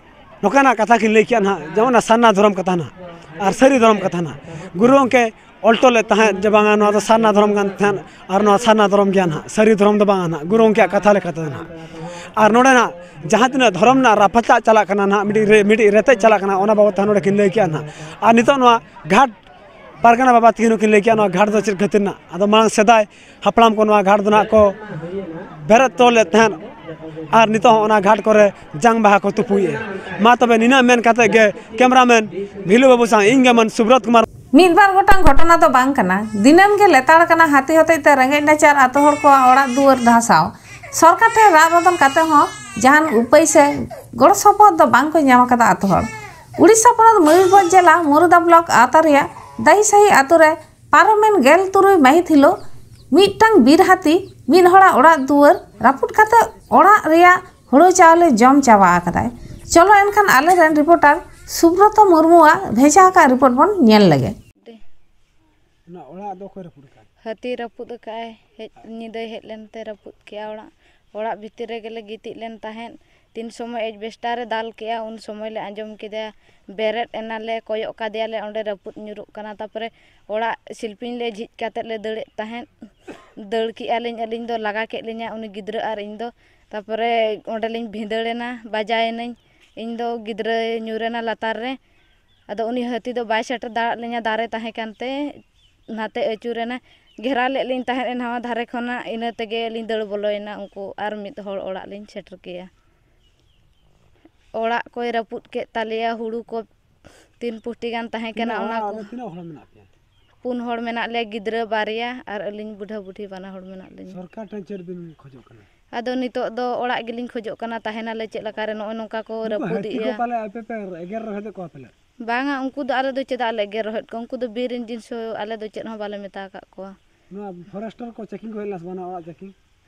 ᱱᱚᱝᱠᱟᱱᱟᱜ ᱠᱟᱛᱷᱟ ᱠᱤᱱ ᱞᱟᱹᱭ ᱠᱮᱜᱼᱟ ᱱᱟᱦᱟᱜ, ᱡᱮᱢᱚᱱ ᱚᱱᱟ ᱥᱟᱨᱱᱟ ᱫᱷᱚᱨᱚᱢ ᱠᱟᱛᱷᱟ ᱱᱟᱦᱟᱜ ᱟᱨ ᱥᱟᱹᱨᱤ ᱫᱷᱚᱨᱚᱢ ᱠᱟᱛᱷᱟ ᱱᱟᱦᱟᱜ᱾ ᱜᱩᱨᱩ ᱜᱚᱢᱠᱮ ᱚᱞ ᱦᱚᱴᱚ ᱞᱮᱫ ᱛᱟᱦᱮᱸᱫ ᱡᱮ ᱵᱟᱝᱟ, ᱱᱚᱣᱟ ᱫᱚ ᱥᱟᱨᱱᱟ ᱫᱷᱚᱨᱚᱢ ᱠᱟᱱ ᱛᱟᱦᱮᱸᱫ ᱟᱨ ᱱᱚᱣᱟ ᱥᱟᱨᱱᱟ ᱫᱷᱚᱨᱚᱢ ᱜᱮᱭᱟ ᱱᱟᱦᱟᱜ, ᱥᱟᱹᱨᱤ ᱫᱷᱚᱨᱚᱢ ᱫᱚ ᱵᱟᱝᱟ ᱱᱟᱦᱟᱜ, ᱜᱩᱨᱩ ᱜᱚᱢᱠᱮᱭᱟᱜ ᱠᱟᱛᱷᱟ ᱞᱮᱠᱟᱛᱮ ᱱᱟᱦᱟᱜ᱾ ᱟᱨ ᱱᱚᱰᱮ ᱱᱟᱦᱟᱜ ᱡᱟᱦᱟᱸ ᱛᱤᱱᱟᱹᱜ ᱫᱷᱚᱨᱚᱢ ᱨᱮᱱᱟᱜ ᱨᱟᱯᱟᱪᱟᱜ ᱪᱟᱞᱟᱜ ᱠᱟᱱᱟ ᱱᱟᱦᱟᱜ, ᱢᱤᱫᱴᱤᱡ ᱨᱮ-, ᱢᱤᱫᱴᱤᱡ ᱨᱮᱛᱮᱫ ᱪᱟᱞᱟᱜ ᱠᱟᱱᱟ, ᱚᱱᱟ ᱵᱟᱵᱚᱫ ᱛᱮ ᱱᱚᱰᱮ ᱠᱤᱱ ᱞᱟᱹᱭ ᱠᱮᱜᱼᱟ ᱱᱟᱦᱟᱜ᱾ ᱟᱨ ᱱᱤᱛᱚᱜ ᱱᱚᱣᱟ ᱜᱷᱟᱴ ᱯᱟᱨᱜᱟᱱᱟ ᱵᱟᱵᱟ ᱛᱟᱹᱠᱤᱱ ᱦᱚᱸᱠᱤᱱ ᱞᱟᱹᱭ ᱠᱮᱜᱼᱟ, ᱱᱚᱣᱟ ᱜᱷᱟᱴ ᱫᱚ ᱪᱮᱫ ᱠᱷᱟᱹᱛᱤᱨ ᱱᱟᱦᱟᱜ? ᱟᱫᱚ ᱢᱟᱲᱟᱝ ᱥᱮᱫᱟᱭ ᱦᱟᱯᱲᱟᱢ ᱠᱚ ᱱᱚᱣᱟ ᱜᱷᱟᱴ ᱫᱚ ᱱᱟᱦᱟᱜ ᱠᱚ ᱵᱮᱨᱮᱫ ᱛᱚᱞ ᱞᱮᱫ ᱛᱟᱦᱮᱸᱫ, ᱟᱨ ᱱᱤᱛᱚᱜ ᱦᱚᱸ ᱚᱱᱟ ᱜᱷᱟᱴ ᱠᱚᱨᱮ ᱡᱟᱝ ᱵᱟᱦᱟ ᱠᱚ ᱛᱩᱯᱩᱭᱮᱫᱼᱟ᱾ ᱢᱟ ᱛᱚᱵᱮ ᱱᱤᱱᱟᱹᱜ ᱢᱮᱱ ᱠᱟᱛᱮ ᱜᱮ ᱠᱮᱢᱨᱟᱢᱮᱱ ᱵᱷᱤᱞᱩ ᱵᱟᱹᱵᱩ ᱥᱟᱶ ᱤᱧ ᱜᱮ ᱢᱟᱱ ᱥᱩᱵᱨᱚᱛ ᱠᱩᱢᱟᱨ᱾ ᱢᱤᱫ ᱵᱟᱨ ᱜᱚᱴᱟᱝ ᱜᱷᱚᱴᱚᱱᱟ ᱫᱚ ᱵᱟᱝ ᱠᱟᱱᱟ, ᱫᱤᱱᱟᱹᱢ ᱜᱮ ᱞᱮᱛᱟᱲ ᱠᱟᱱᱟ ᱦᱟᱹᱛᱤ ᱦᱚᱛᱮᱡ ᱛᱮ ᱨᱮᱸᱜᱮᱡ ᱱᱟᱪᱟᱨ ᱟᱛᱳ ᱦᱚᱲ ᱠᱚᱣᱟᱜ ᱚᱲᱟᱜ ᱫᱩᱣᱟᱹᱨ ᱫᱷᱟᱥᱟᱣ᱾ ᱥᱚᱨᱠᱟᱨ ᱴᱷᱮᱱ ᱨᱟᱜ ᱨᱚᱫᱚᱱ ᱠᱟᱛᱮ ᱦᱚᱸ ᱡᱟᱦᱟᱱ ᱩᱯᱟᱹᱭ ᱥᱮ ᱜᱚᱲᱚ ᱥᱚᱯᱚᱦᱚᱫ ᱫᱚ ᱵᱟᱝ ᱠᱚ ᱧᱟᱢ ᱟᱠᱟᱫᱟ ᱟᱛᱳ ᱦᱚᱲ᱾ ᱩᱲᱤᱥᱥᱟ ᱯᱚᱱᱚᱛ ᱢᱚᱭᱩᱨᱵᱷᱚᱸᱡᱽ ᱡᱮᱞᱟ ᱢᱩᱨᱩᱫᱟ ᱵᱞᱚᱠ ᱟᱣᱛᱟ ᱨᱮᱭᱟᱜ ᱫᱟᱦᱤᱥᱟᱦᱤ ᱟᱛᱳ ᱨᱮ ᱯᱟᱨᱚᱢᱮᱱ ᱜᱮᱞ ᱛᱩᱨᱩᱭ ᱢᱟᱹᱦᱤᱛ ᱦᱤᱞᱳᱜ ᱢᱤᱫᱴᱟᱝ ᱵᱤᱨ ᱦᱟᱹᱛᱤ ᱢᱤᱫ ᱦᱚᱲᱟᱜ ᱚᱲᱟᱜ ᱫᱩᱣᱟᱹᱨ ᱨᱟᱹᱯᱩᱫ ᱠᱟᱛᱮ ᱚᱲᱟᱜ ᱨᱮᱭᱟᱜ ᱦᱩᱲᱩ ᱪᱟᱣᱞᱮ ᱡᱚᱢ ᱪᱟᱵᱟ ᱟᱠᱟᱫᱟᱭ᱾ ᱪᱚᱞᱚ ᱮᱱᱠᱷᱟᱱ ᱟᱞᱮᱨᱮᱱ ᱨᱤᱯᱳᱨᱴᱟᱨ ᱥᱩᱵᱨᱚᱛᱚ ᱢᱩᱨᱢᱩᱣᱟᱜ ᱵᱷᱮᱡᱟ ᱟᱠᱟᱫ ᱨᱤᱯᱳᱨᱴ ᱵᱚᱱ ᱧᱮᱞ ᱞᱮᱜᱮ᱾ ᱚᱱᱟ ᱚᱲᱟᱜ ᱫᱚ ᱚᱠᱚᱭ ᱨᱟᱹᱯᱩᱫ ᱟᱠᱟᱫ? ᱦᱟᱹᱛᱤ ᱨᱟᱹᱯᱩᱫ ᱟᱠᱟᱫᱼᱟᱭ, ᱦᱮᱡ, ᱧᱤᱫᱟᱹᱭ ᱦᱮᱡ ᱞᱮᱱᱛᱮ ᱨᱟᱹᱯᱩᱫ ᱠᱮᱜᱼᱟ ᱚᱲᱟᱜ᱾ ᱚᱲᱟᱜ ᱵᱷᱤᱛᱤᱨ ᱨᱮᱜᱮ ᱞᱮ ᱜᱤᱛᱤᱡ ᱞᱮᱱ ᱛᱟᱦᱮᱸᱫ᱾ ᱛᱤᱱ ᱥᱚᱢᱚᱭ ᱮᱡᱵᱮᱥᱴᱟᱨ ᱮ ᱫᱟᱞ ᱠᱮᱜᱼᱟ, ᱩᱱ ᱥᱚᱢᱚᱭ ᱞᱮ ᱟᱸᱡᱚᱢ ᱠᱮᱫᱟ ᱵᱮᱨᱮᱫ ᱮᱱᱟᱞᱮ, ᱠᱚᱭᱚᱜ ᱠᱟᱫᱮᱭᱟᱞᱮ, ᱚᱸᱰᱮ ᱨᱟᱹᱯᱩᱫ ᱧᱩᱨᱩᱜ ᱠᱟᱱᱟ᱾ ᱛᱟᱯᱚᱨᱮ ᱚᱲᱟᱜ ᱥᱤᱞᱯᱤᱧ ᱞᱮ ᱡᱷᱤᱡ ᱠᱟᱛᱮᱫ ᱞᱮ ᱫᱟᱹᱲᱮᱫ ᱛᱟᱦᱮᱸᱫ᱾ ᱫᱟᱹᱲ ᱠᱮᱜᱼᱟ ᱞᱤᱧ, ᱟᱹᱞᱤᱧ ᱫᱚ ᱞᱟᱜᱟ ᱠᱮᱫ ᱞᱤᱧᱟ ᱩᱱᱤ ᱜᱤᱫᱽᱨᱟᱹ ᱟᱨ ᱤᱧ ᱫᱚ᱾ ᱛᱟᱯᱚᱨᱮ ᱚᱸᱰᱮᱞᱤᱧ ᱵᱷᱤᱸᱫᱟᱹᱲ ᱮᱱᱟ, ᱵᱟᱡᱟᱭᱮᱱᱟᱹᱧ᱾ ᱤᱧ ᱫᱚ ᱜᱤᱫᱽᱨᱟᱹᱭ ᱧᱩᱨ ᱮᱱᱟ ᱞᱟᱛᱟᱨ ᱨᱮ᱾ ᱟᱫᱚ ᱩᱱᱤ ᱦᱟᱹᱛᱤ ᱫᱚ ᱵᱟᱭ ᱥᱮᱴᱮᱨ ᱫᱟᱲᱮᱭᱟᱜ ᱞᱤᱧᱟ, ᱫᱟᱨᱮ ᱛᱟᱦᱮᱸ ᱠᱟᱱᱛᱮ ᱱᱟᱛᱮ ᱟᱹᱪᱩᱨᱮᱱᱟ᱾ ᱜᱷᱮᱨᱟᱣ ᱞᱮᱫ ᱞᱤᱧ ᱛᱟᱦᱮᱸᱫ ᱮ ᱱᱟᱣᱟ ᱫᱷᱟᱨᱮ ᱠᱷᱚᱱᱟᱜ, ᱤᱱᱟᱹ ᱛᱮᱜᱮ ᱞᱤᱧ ᱫᱟᱹᱲ ᱵᱚᱞᱚᱭᱮᱱᱟ ᱩᱱᱠᱩ ᱟᱨ ᱢᱤᱫ ᱦᱚᱲ ᱚᱲᱟᱜ ᱞᱤᱧ ᱥᱮᱴᱮᱨ ᱠᱮᱜᱼᱟ᱾ ᱚᱲᱟᱜ ᱠᱚᱭ ᱨᱟᱹᱯᱩᱫ ᱠᱮᱫ ᱛᱟᱞᱮᱭᱟ, ᱦᱩᱲᱩ ᱠᱚ ᱛᱤᱱ ᱯᱩᱴᱤ ᱜᱟᱱ ᱛᱟᱦᱮᱸ ᱠᱟᱱᱟ, ᱛᱤᱱᱟᱹᱜ ᱚᱱᱟ ᱚᱲᱟᱜ ᱠᱚ᱾ ᱨᱮ ᱛᱤᱱᱟᱹᱜ ᱦᱚᱲ ᱢᱮᱱᱟᱜ ᱯᱮᱭᱟ? ᱯᱩᱱ ᱦᱚᱲ ᱢᱮᱱᱟᱜ ᱞᱮᱭᱟ, ᱜᱤᱫᱽᱨᱟᱹ ᱵᱟᱨᱭᱟ ᱟᱨ ᱟᱹᱞᱤᱧ ᱵᱩᱰᱷᱟᱹ ᱵᱩᱰᱷᱤ ᱵᱟᱱᱟ ᱦᱚᱲ ᱢᱮᱱᱟᱜ ᱞᱤᱧᱟ᱾ ᱥᱚᱨᱠᱟᱨ ᱴᱷᱮᱱ ᱪᱮᱫ ᱵᱤᱱ ᱠᱷᱚᱡᱚᱜ ᱠᱟᱱᱟ? ᱟᱫᱚ ᱱᱤᱛᱚᱜ ᱫᱚ ᱚᱲᱟᱜ ᱜᱮᱞᱤᱧ ᱠᱷᱚᱡᱚᱜ ᱠᱟᱱᱟ, ᱛᱟᱦᱮᱱᱟᱞᱮ ᱪᱮᱫ ᱞᱮᱠᱟᱨᱮ ᱱᱚᱜᱼᱚᱭ ᱱᱚᱝᱠᱟ ᱠᱚ ᱱᱩᱠᱩ ᱦᱟᱹᱛᱤ ᱠᱚ ᱨᱟᱹᱯᱩᱫᱮᱜᱼᱟ᱾ ᱯᱟᱞᱮ ᱟᱯᱮ ᱯᱮ ᱮᱜᱮᱨ ᱨᱚᱦᱮᱫᱮᱫ ᱠᱚᱣᱟ ᱯᱟᱞᱮ? ᱵᱟᱝᱟ, ᱩᱱᱠᱩ ᱫᱚ ᱟᱞᱮ ᱫᱚ ᱪᱮᱫᱟᱜ ᱞᱮ ᱮᱜᱮᱨ ᱨᱚᱦᱮᱫ ᱠᱚᱣᱟ? ᱩᱱᱠᱩ ᱫᱚ ᱵᱤᱨ ᱨᱮᱱ ᱡᱤᱱᱤᱥ ᱦᱚᱸ ᱟᱞᱮ ᱫᱚ ᱪᱮᱫ ᱦᱚᱸ ᱵᱟᱞᱮ ᱢᱮᱛᱟ ᱟᱠᱟᱫ ᱠᱚᱣᱟ᱾ ᱱᱚᱣᱟ ᱯᱷᱚᱨᱮᱥᱴᱟᱨ ᱠᱚ ᱪᱮᱠᱤᱝ ᱠᱚ ᱦᱮᱡ ᱞᱮᱱᱟ ᱥᱮ ᱵᱟᱝ ᱱᱚᱣᱟ ᱚᱲᱟᱜ ᱪᱮᱠᱤᱝ?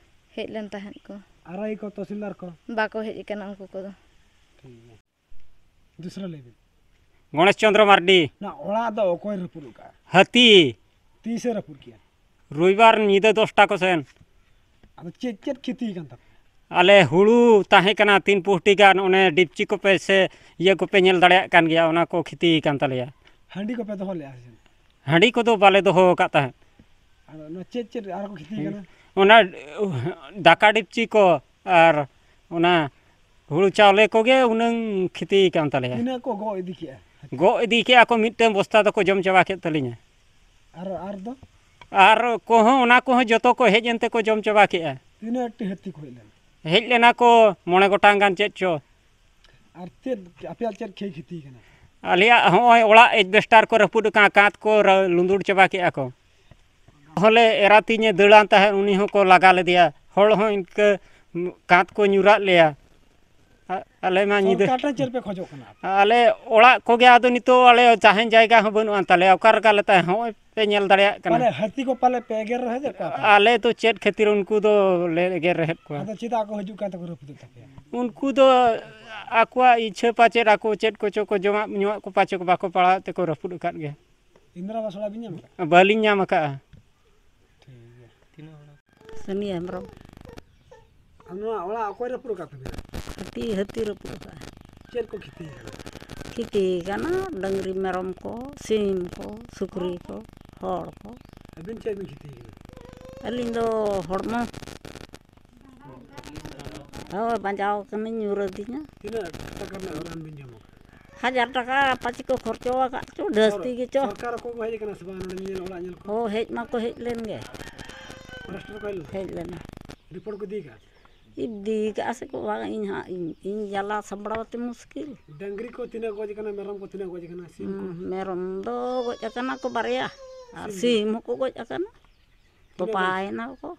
ᱦᱮᱡ ᱞᱮᱱ ᱛᱟᱦᱮᱸᱫ ᱠᱚ᱾ ᱟᱨ ᱟᱭ ᱠᱚ, ᱛᱚᱦᱥᱤᱞᱫᱟᱨ ᱠᱚ? ᱵᱟᱠᱚ ᱦᱮᱡ ᱟᱠᱟᱱᱟ ᱩᱱᱠᱩ ᱠᱚᱫᱚ᱾ ᱴᱷᱤᱠ ᱜᱮᱭᱟ᱾ ᱫᱩᱥᱨᱟ ᱞᱟᱹᱭ ᱵᱤᱱ᱾ ᱜᱚᱬᱮᱥ ᱪᱚᱸᱫᱽᱨᱚ ᱢᱟᱨᱰᱤ᱾ ᱱᱚᱣᱟ ᱚᱲᱟᱜ ᱫᱚ ᱚᱠᱚᱭ ᱨᱟᱹᱯᱩᱫ ᱟᱠᱟᱫᱼᱟ? ᱦᱟᱹᱛᱤ᱾ ᱛᱤᱥᱮ ᱨᱟᱹᱯᱩᱫ ᱠᱮᱜᱼᱟ? ᱨᱚᱵᱤᱵᱟᱨ ᱧᱤᱫᱟᱹ ᱫᱚᱥᱴᱟ ᱠᱚᱥᱮᱱ᱾ ᱟᱫᱚ ᱪᱮᱫ, ᱪᱮᱫ ᱠᱷᱚᱛᱤ ᱟᱠᱟᱱ ᱛᱟᱯᱮᱭᱟ? ᱟᱞᱮ ᱦᱩᱲᱩ ᱛᱟᱦᱮᱸ ᱠᱟᱱᱟ ᱛᱤᱱ ᱯᱩᱦᱴᱤ ᱜᱟᱱ, ᱚᱱᱮ ᱰᱤᱯᱪᱤ ᱠᱚᱯᱮ ᱥᱮ ᱤᱭᱟᱹ ᱠᱚᱯᱮ ᱧᱮᱞ ᱫᱟᱲᱮᱭᱟᱜ ᱠᱟᱱ ᱜᱮᱭᱟ, ᱚᱱᱟ ᱠᱚ ᱠᱷᱚᱛᱤ ᱟᱠᱟᱱ ᱛᱟᱞᱮᱭᱟ᱾ ᱦᱟᱺᱰᱤ ᱠᱚᱯᱮ ᱫᱚᱦᱚ ᱞᱮᱫᱼᱟ ᱥᱮ ᱪᱮᱫ? ᱦᱟᱺᱰᱤ ᱠᱚᱫᱚ ᱵᱟᱞᱮ ᱫᱚᱦᱚ ᱟᱠᱟᱫ ᱛᱟᱦᱮᱸᱫ᱾ ᱟᱫᱚ ᱚᱱᱟ ᱪᱮᱫ ᱪᱮᱫ ᱟᱨ ᱠᱚ ᱠᱷᱚᱛᱤ ᱠᱟᱱᱟ? ᱚᱱᱟ ᱫᱟᱠᱟ ᱰᱤᱯᱪᱤ ᱠᱚ ᱟᱨ ᱚᱱᱟ ᱦᱩᱲᱩ ᱪᱟᱣᱞᱮ ᱠᱚᱜᱮ ᱩᱱᱟᱹᱝ ᱠᱷᱚᱛᱤ ᱠᱟᱱ ᱛᱟᱞᱮᱭᱟ᱾ ᱛᱤᱱᱟᱹᱜ ᱠᱚ ᱜᱚᱜ ᱤᱫᱤ ᱠᱮᱜᱼᱟ? ᱜᱚᱜ ᱤᱫᱤ ᱠᱮᱜᱼᱟ ᱠᱚ, ᱢᱤᱫᱴᱟᱝ ᱵᱚᱥᱛᱟ ᱫᱚᱠᱚ ᱡᱚᱢ ᱪᱟᱵᱟ ᱠᱮᱫ ᱛᱟᱹᱞᱤᱧᱟ᱾ ᱟᱨ, ᱟᱨ ᱫᱚ? ᱟᱨ ᱠᱚᱦᱚᱸ, ᱚᱱᱟ ᱠᱚᱦᱚᱸ ᱡᱚᱛᱚ ᱠᱚ ᱦᱮᱡ ᱮᱱᱛᱮ ᱠᱚ ᱡᱚᱢ ᱪᱟᱵᱟ ᱠᱮᱜᱼᱟ᱾ ᱛᱤᱱᱟᱹᱜ ᱴᱤ ᱦᱟᱹᱛᱤ ᱠᱚ ᱦᱮᱡ ᱞᱮᱱᱟ? ᱦᱮᱡ ᱞᱮᱱᱟ ᱠᱚ ᱢᱚᱬᱮ ᱜᱚᱴᱟᱝ ᱜᱟᱱ ᱪᱮᱫ ᱪᱚ᱾ ᱟᱨ ᱪᱮᱫ ᱟᱯᱮᱭᱟᱜ ᱪᱮᱫ ᱠᱷᱮᱭ ᱠᱷᱚᱛᱤ ᱠᱟᱱᱟ? ᱟᱞᱮᱭᱟᱜ ᱦᱚᱸᱜᱼᱚᱭ ᱚᱲᱟᱜ ᱮᱡᱵᱮᱥᱴᱟᱨ ᱠᱚ ᱨᱟᱹᱯᱩᱫ ᱟᱠᱟᱱᱟ, ᱠᱟᱸᱛ ᱠᱚ ᱨᱟ-, ᱞᱩᱸᱫᱩᱲ ᱪᱟᱵᱟ ᱠᱮᱜᱼᱟ ᱠᱚ᱾ ᱦᱚᱸᱞᱮ ᱮᱨᱟ ᱛᱤᱧᱮ ᱫᱟᱹᱲᱟᱱ ᱛᱟᱦᱮᱸᱫ, ᱩᱱᱤ ᱦᱚᱸᱠᱚ ᱞᱟᱜᱟ ᱞᱮᱫᱮᱭᱟ᱾ ᱦᱚᱲ ᱦᱚᱸ ᱤᱱᱠᱟᱹ ᱠᱟᱸᱛ ᱠᱚ ᱧᱩᱨᱟᱜ ᱞᱮᱭᱟ᱾ ᱟ-, ᱟᱞᱮ ᱢᱟ ᱧᱤᱫᱟᱹ ᱥᱚᱨᱠᱟᱨ ᱴᱷᱮᱱ ᱪᱮᱫ ᱯᱮ ᱠᱷᱚᱡᱚᱜ ᱠᱟᱱᱟ? ᱟᱞᱮ ᱚᱲᱟᱜ ᱠᱚᱜᱮ, ᱟᱫᱚ ᱱᱤᱛᱚᱜ ᱟᱞᱮ ᱛᱟᱦᱮᱱ ᱡᱟᱭᱜᱟ ᱦᱚᱸ ᱵᱟᱹᱱᱩᱜ ᱟᱱ ᱛᱟᱞᱮᱭᱟ, ᱚᱠᱟ ᱨᱮᱜᱮ ᱞᱮ ᱛᱟᱦᱮᱸ? ᱦᱚᱸᱜᱼᱚᱭ ᱯᱮ ᱧᱮᱞ ᱫᱟᱲᱮᱭᱟᱜ ᱠᱟᱱᱟ᱾ ᱯᱟᱞᱮ ᱦᱟᱹᱛᱤ ᱠᱚ ᱯᱟᱞᱮ ᱯᱮ ᱮᱜᱮᱨ ᱨᱚᱦᱮᱫᱮᱫ ᱠᱚᱣᱟ ᱯᱮ? ᱟᱞᱮ ᱫᱚ ᱪᱮᱫ ᱠᱷᱟᱹᱛᱤᱨ ᱩᱱᱠᱩ ᱫᱚ ᱞᱮ ᱮᱜᱮᱨ ᱨᱚᱦᱮᱫ ᱠᱚᱣᱟ? ᱟᱫᱚ ᱪᱮᱫᱟᱜ ᱠᱚ ᱦᱤᱡᱩᱜ ᱠᱟᱱ ᱛᱮᱠᱚ ᱨᱟᱹᱯᱩᱫᱮᱫ ᱛᱟᱯᱮᱭᱟ? ᱩᱱᱠᱩ ᱫᱚ ᱟᱠᱚᱣᱟᱜ ᱤᱪᱪᱷᱟᱹ ᱯᱟᱪᱮᱫ, ᱟᱠᱚ ᱪᱮᱫ ᱠᱚᱪᱚ ᱠᱚ ᱡᱚᱢᱟᱜ ᱧᱩᱣᱟᱜ ᱠᱚ ᱯᱟᱪᱮ ᱠᱚ ᱵᱟᱠᱚ ᱯᱟᱲᱟᱣᱮᱫ ᱛᱮᱠᱚ ᱨᱟᱹᱯᱩᱫ ᱟᱠᱟᱫ ᱜᱮ᱾ ᱤᱱᱫᱨᱟ ᱟᱵᱟᱥ ᱚᱲᱟᱜ ᱵᱤᱱ ᱧᱟᱢ ᱟᱠᱟᱫ? ᱵᱟᱹᱞᱤᱧ ᱧᱟᱢ ᱟᱠᱟᱫᱼᱟ᱾ ᱴᱷᱤᱠ ᱜᱮᱭᱟ᱾ ᱛᱤᱱᱟᱹᱜ ᱦᱚᱲ? ᱥᱟᱹᱱᱤᱭᱟ ᱦᱮᱢᱵᱨᱚᱢ᱾ ᱟᱨ ᱱᱚᱣᱟ ᱚᱲᱟᱜ ᱚᱠᱚᱭ ᱨᱟᱹᱯᱩᱫ ᱟᱠᱟᱫ ᱛᱟᱵᱤᱱᱟ? ᱦᱟᱹᱛᱤ, ᱦᱟᱹᱛᱤ ᱨᱟᱹᱯᱩᱫ ᱟᱠᱟᱫᱼᱟ᱾ ᱪᱮᱫ ᱠᱚ ᱠᱷᱤᱛᱤ ᱟᱠᱟᱱᱟ? ᱠᱷᱤᱛᱤ ᱟᱠᱟᱱᱟ ᱰᱟᱹᱝᱨᱤ, ᱢᱮᱨᱚᱢ ᱠᱚ, ᱥᱤᱢ ᱠᱚ, ᱥᱩᱠᱨᱤ ᱠᱚ, ᱦᱚᱲ ᱠᱚ᱾ ᱟᱹᱵᱤᱱ ᱪᱮᱫ ᱵᱤᱱ ᱠᱷᱤᱛᱤ ᱟᱠᱟᱱᱟ? ᱟᱹᱞᱤᱧ ᱫᱚ ᱦᱚᱲᱢᱚ᱾ ᱦᱳᱭ, ᱵᱟᱡᱟᱣ ᱠᱟᱹᱱᱟᱹᱧ, ᱧᱩᱨ ᱟᱹᱫᱤᱧᱟ᱾ ᱛᱤᱱᱟᱹᱜ ᱴᱟᱠᱟ ᱨᱮᱱᱟᱜ ᱨᱟᱱ ᱵᱤᱱ ᱡᱚᱢ ᱟᱠᱟᱫᱟ? ᱦᱟᱡᱟᱨ ᱴᱟᱠᱟ ᱯᱟᱪᱮ ᱠᱚ ᱠᱷᱚᱨᱪᱚ ᱟᱠᱟᱫ ᱪᱚ, ᱡᱟᱹᱥᱛᱤ ᱥᱚᱨ-, ᱜᱮᱪᱚ᱾ ᱥᱚᱨᱠᱟᱨ ᱚᱠᱚᱭ ᱠᱚ ᱦᱮᱡ ᱟᱠᱟᱱᱟ ᱥᱮ ᱵᱟᱝ ᱱᱚᱰᱮ ᱧᱮᱧᱮᱞ ᱚᱲᱟᱜ ᱧᱮᱞ ᱠᱚ? ᱦᱳᱭ, ᱦᱮᱡ ᱢᱟᱠᱚ ᱦᱮᱡ ᱞᱮᱱ ᱜᱮ᱾ ᱯᱷᱚᱨᱮᱥᱴᱟᱨ ᱠᱚ ᱦᱮᱡ ᱞᱮᱱᱟ? ᱦᱮᱡ ᱞᱮᱱᱟ᱾ ᱨᱤᱯᱳᱨᱴ ᱠᱚ ᱤᱫᱤ ᱟᱠᱟᱫ? ᱤᱫᱤ ᱟᱠᱟᱫᱼᱟ ᱥᱮ ᱠᱚ ᱵᱟᱝ, ᱤᱧ ᱦᱟᱸᱜ, ᱤᱧ, ᱤᱧ ᱡᱟᱞᱟ ᱥᱟᱢᱵᱲᱟᱣ ᱛᱮ ᱢᱩᱥᱠᱤᱞ᱾ ᱰᱟᱹᱝᱨᱤ ᱠᱚ ᱛᱤᱱᱟᱹᱜ ᱜᱚᱡ ᱟᱠᱟᱱᱟ, ᱢᱮᱨᱚᱢ ᱠᱚ ᱛᱤᱱᱟᱹᱜ ᱜᱚᱡ ᱟᱠᱟᱱᱟ, ᱥᱤᱢ ᱠᱚ? ᱦᱩᱸ, ᱢᱮᱨᱚᱢ ᱫᱚ ᱜᱚᱡ ᱟᱠᱟᱱᱟ ᱠᱚ ᱵᱟᱨᱭᱟ, ᱟᱨ ᱥᱤᱢ ᱫᱚ? ᱥᱤᱢ ᱦᱚᱸᱠᱚ ᱜᱚᱡ ᱟᱠᱟᱱᱟ, ᱛᱤᱱᱟᱹᱜ ᱜᱚᱡ? ᱛᱚᱯᱟᱭᱮᱱᱟ ᱠᱚ᱾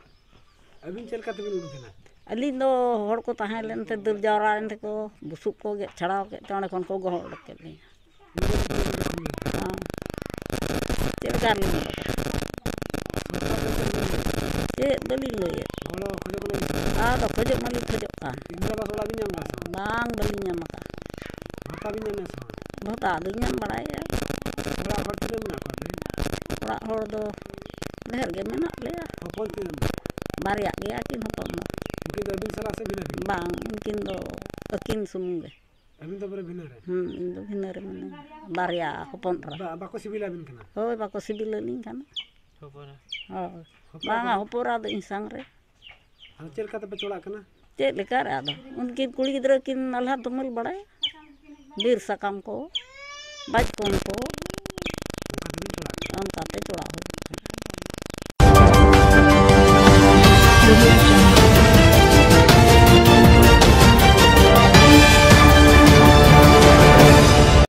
ᱟᱹᱵᱤᱱ ᱪᱮᱫ ᱞᱮᱠᱟ ᱛᱮᱵᱤᱱ ᱩᱰᱩᱠ ᱮᱱᱟ? ᱟᱹᱞᱤᱧ ᱫᱚ ᱦᱚᱲ ᱠᱚ ᱛᱟᱦᱮᱸ ᱞᱮᱱ ᱛᱮ, ᱫᱟᱹᱲ ᱡᱟᱣᱨᱟ ᱮᱱ ᱛᱮᱠᱚ, ᱵᱩᱥᱩᱵ ᱠᱚ ᱜᱮᱫ ᱪᱷᱟᱲᱟᱣ ᱠᱮᱫ ᱛᱮ, ᱚᱸᱰᱮ ᱠᱷᱚᱱ ᱠᱚ ᱜᱚᱦᱚᱲ ᱚᱰᱚᱠ ᱠᱮᱫ ᱞᱤᱧᱟ᱾ ᱦᱮᱸ᱾ ᱪᱮᱫ ᱞᱮᱠᱟ ᱨᱮᱞᱤᱧ ᱚᱰᱚᱠ ᱮᱱᱟ? ᱪᱮᱫ ᱵᱟᱹᱞᱤᱧ ᱞᱟᱹᱭᱮᱫ᱾ ᱦᱚᱲ ᱠᱷᱚᱡᱚᱜ ᱠᱟᱱᱟ ᱵᱤᱱ? ᱟᱫᱚ ᱠᱷᱚᱡᱚᱜ ᱢᱟᱞᱤᱧ ᱠᱷᱚᱡᱚᱜ ᱠᱟᱱ᱾ ᱤᱱᱫᱨᱟ ᱟᱵᱟᱥ ᱚᱲᱟᱜ ᱵᱤᱱ ᱧᱟᱢ ᱠᱟᱫᱟ ᱥᱮ ᱵᱟᱝ? ᱵᱟᱝ, ᱵᱟᱹᱞᱤᱧ ᱧᱟᱢ ᱟᱠᱟᱫ᱾ ᱵᱷᱟᱛᱟ ᱵᱤᱱ ᱧᱟᱢᱮᱫᱼᱟ ᱥᱮ ᱵᱟᱝ? ᱵᱷᱟᱛᱟ ᱫᱚᱧ ᱧᱟᱢ ᱵᱟᱲᱟᱭᱮᱫᱼᱟ᱾ ᱚᱲᱟᱜ ᱦᱚᱲ ᱛᱤᱱᱟᱹᱜ ᱢᱮᱱᱟᱜ ᱠᱚᱣᱟ ᱟᱯᱮ? ᱚᱲᱟᱜ ᱦᱚᱲ ᱫᱚ ᱰᱷᱮᱨ ᱜᱮ ᱢᱮᱱᱟᱜ ᱞᱮᱭᱟ᱾ ᱦᱚᱯᱚᱱ ᱛᱤᱱᱟᱹᱜ ᱢᱮᱱᱟᱜ ᱠᱚᱣᱟ? ᱵᱟᱨᱭᱟᱜ ᱜᱮᱭᱟ ᱠᱤᱱ ᱦᱚᱯᱚᱱ ᱫᱚ᱾ ᱩᱱᱠᱤᱱ ᱫᱚ ᱟᱹᱵᱤᱱ ᱥᱟᱞᱟᱜ ᱥᱮ ᱵᱷᱤᱱᱟᱹ ᱵᱷᱤᱱᱟᱹ? ᱵᱟᱝ, ᱩᱱᱠᱤᱱ ᱫᱚ ᱟᱹᱠᱤᱱ ᱥᱩᱢᱩᱝ ᱜᱮ᱾ ᱟᱹᱵᱤᱱ ᱫᱚ ᱯᱩᱨᱟᱹ ᱵᱷᱤᱱᱟᱹ ᱨᱮ? ᱦᱩᱸ, ᱤᱧ ᱫᱚ ᱵᱷᱤᱱᱟᱹ ᱨᱮ ᱢᱤᱱᱟᱹᱧᱟ᱾ ᱵᱟᱨᱭᱟ ᱦᱚᱯᱚᱱ ᱮᱨᱟ᱾ ᱵᱟ-, ᱵᱟᱠᱚ ᱥᱤᱵᱤᱞᱟᱵᱤᱱ ᱠᱟᱱᱟ? ᱦᱳᱭ, ᱵᱟᱠᱚ ᱥᱤᱵᱤᱞᱟᱞᱤᱧ ᱠᱟᱱᱟ᱾ ᱦᱚᱯᱚᱱ ᱮᱨᱟ? ᱦᱳᱭ᱾ ᱦᱚᱯᱚᱱ ᱵᱟᱝᱟ, ᱮᱨᱟ? ᱦᱚᱯᱚᱱ ᱮᱨᱟ ᱫᱚ ᱤᱧ ᱥᱟᱝ ᱨᱮ᱾ ᱟᱫᱚ ᱪᱮᱫ ᱞᱮᱠᱟ ᱛᱮᱯᱮ ᱪᱚᱲᱟᱜ ᱠᱟᱱᱟ? ᱪᱮᱫ ᱞᱮᱠᱟ ᱨᱮ ᱟᱫᱚ? ᱩᱱᱠᱤᱱ ᱠᱩᱲᱤ ᱜᱤᱫᱽᱨᱟᱹ ᱠᱤᱱ ᱟᱞᱦᱟ ᱛᱩᱢᱟᱹᱞ ᱵᱟᱲᱟᱭᱟ᱾ ᱵᱤᱨ ᱥᱟᱠᱟᱢ ᱠᱚ, ᱵᱟᱪᱠᱚᱢ ᱠᱚ᱾ ᱚᱱᱠᱟ ᱛᱮᱵᱤᱱ ᱪᱚᱲᱟᱜ ᱠᱟᱱᱟ? ᱚᱱᱠᱟᱛᱮ ᱪᱚᱲᱟᱣ ᱦᱩᱭᱩᱜ ᱠᱟᱱᱟ᱾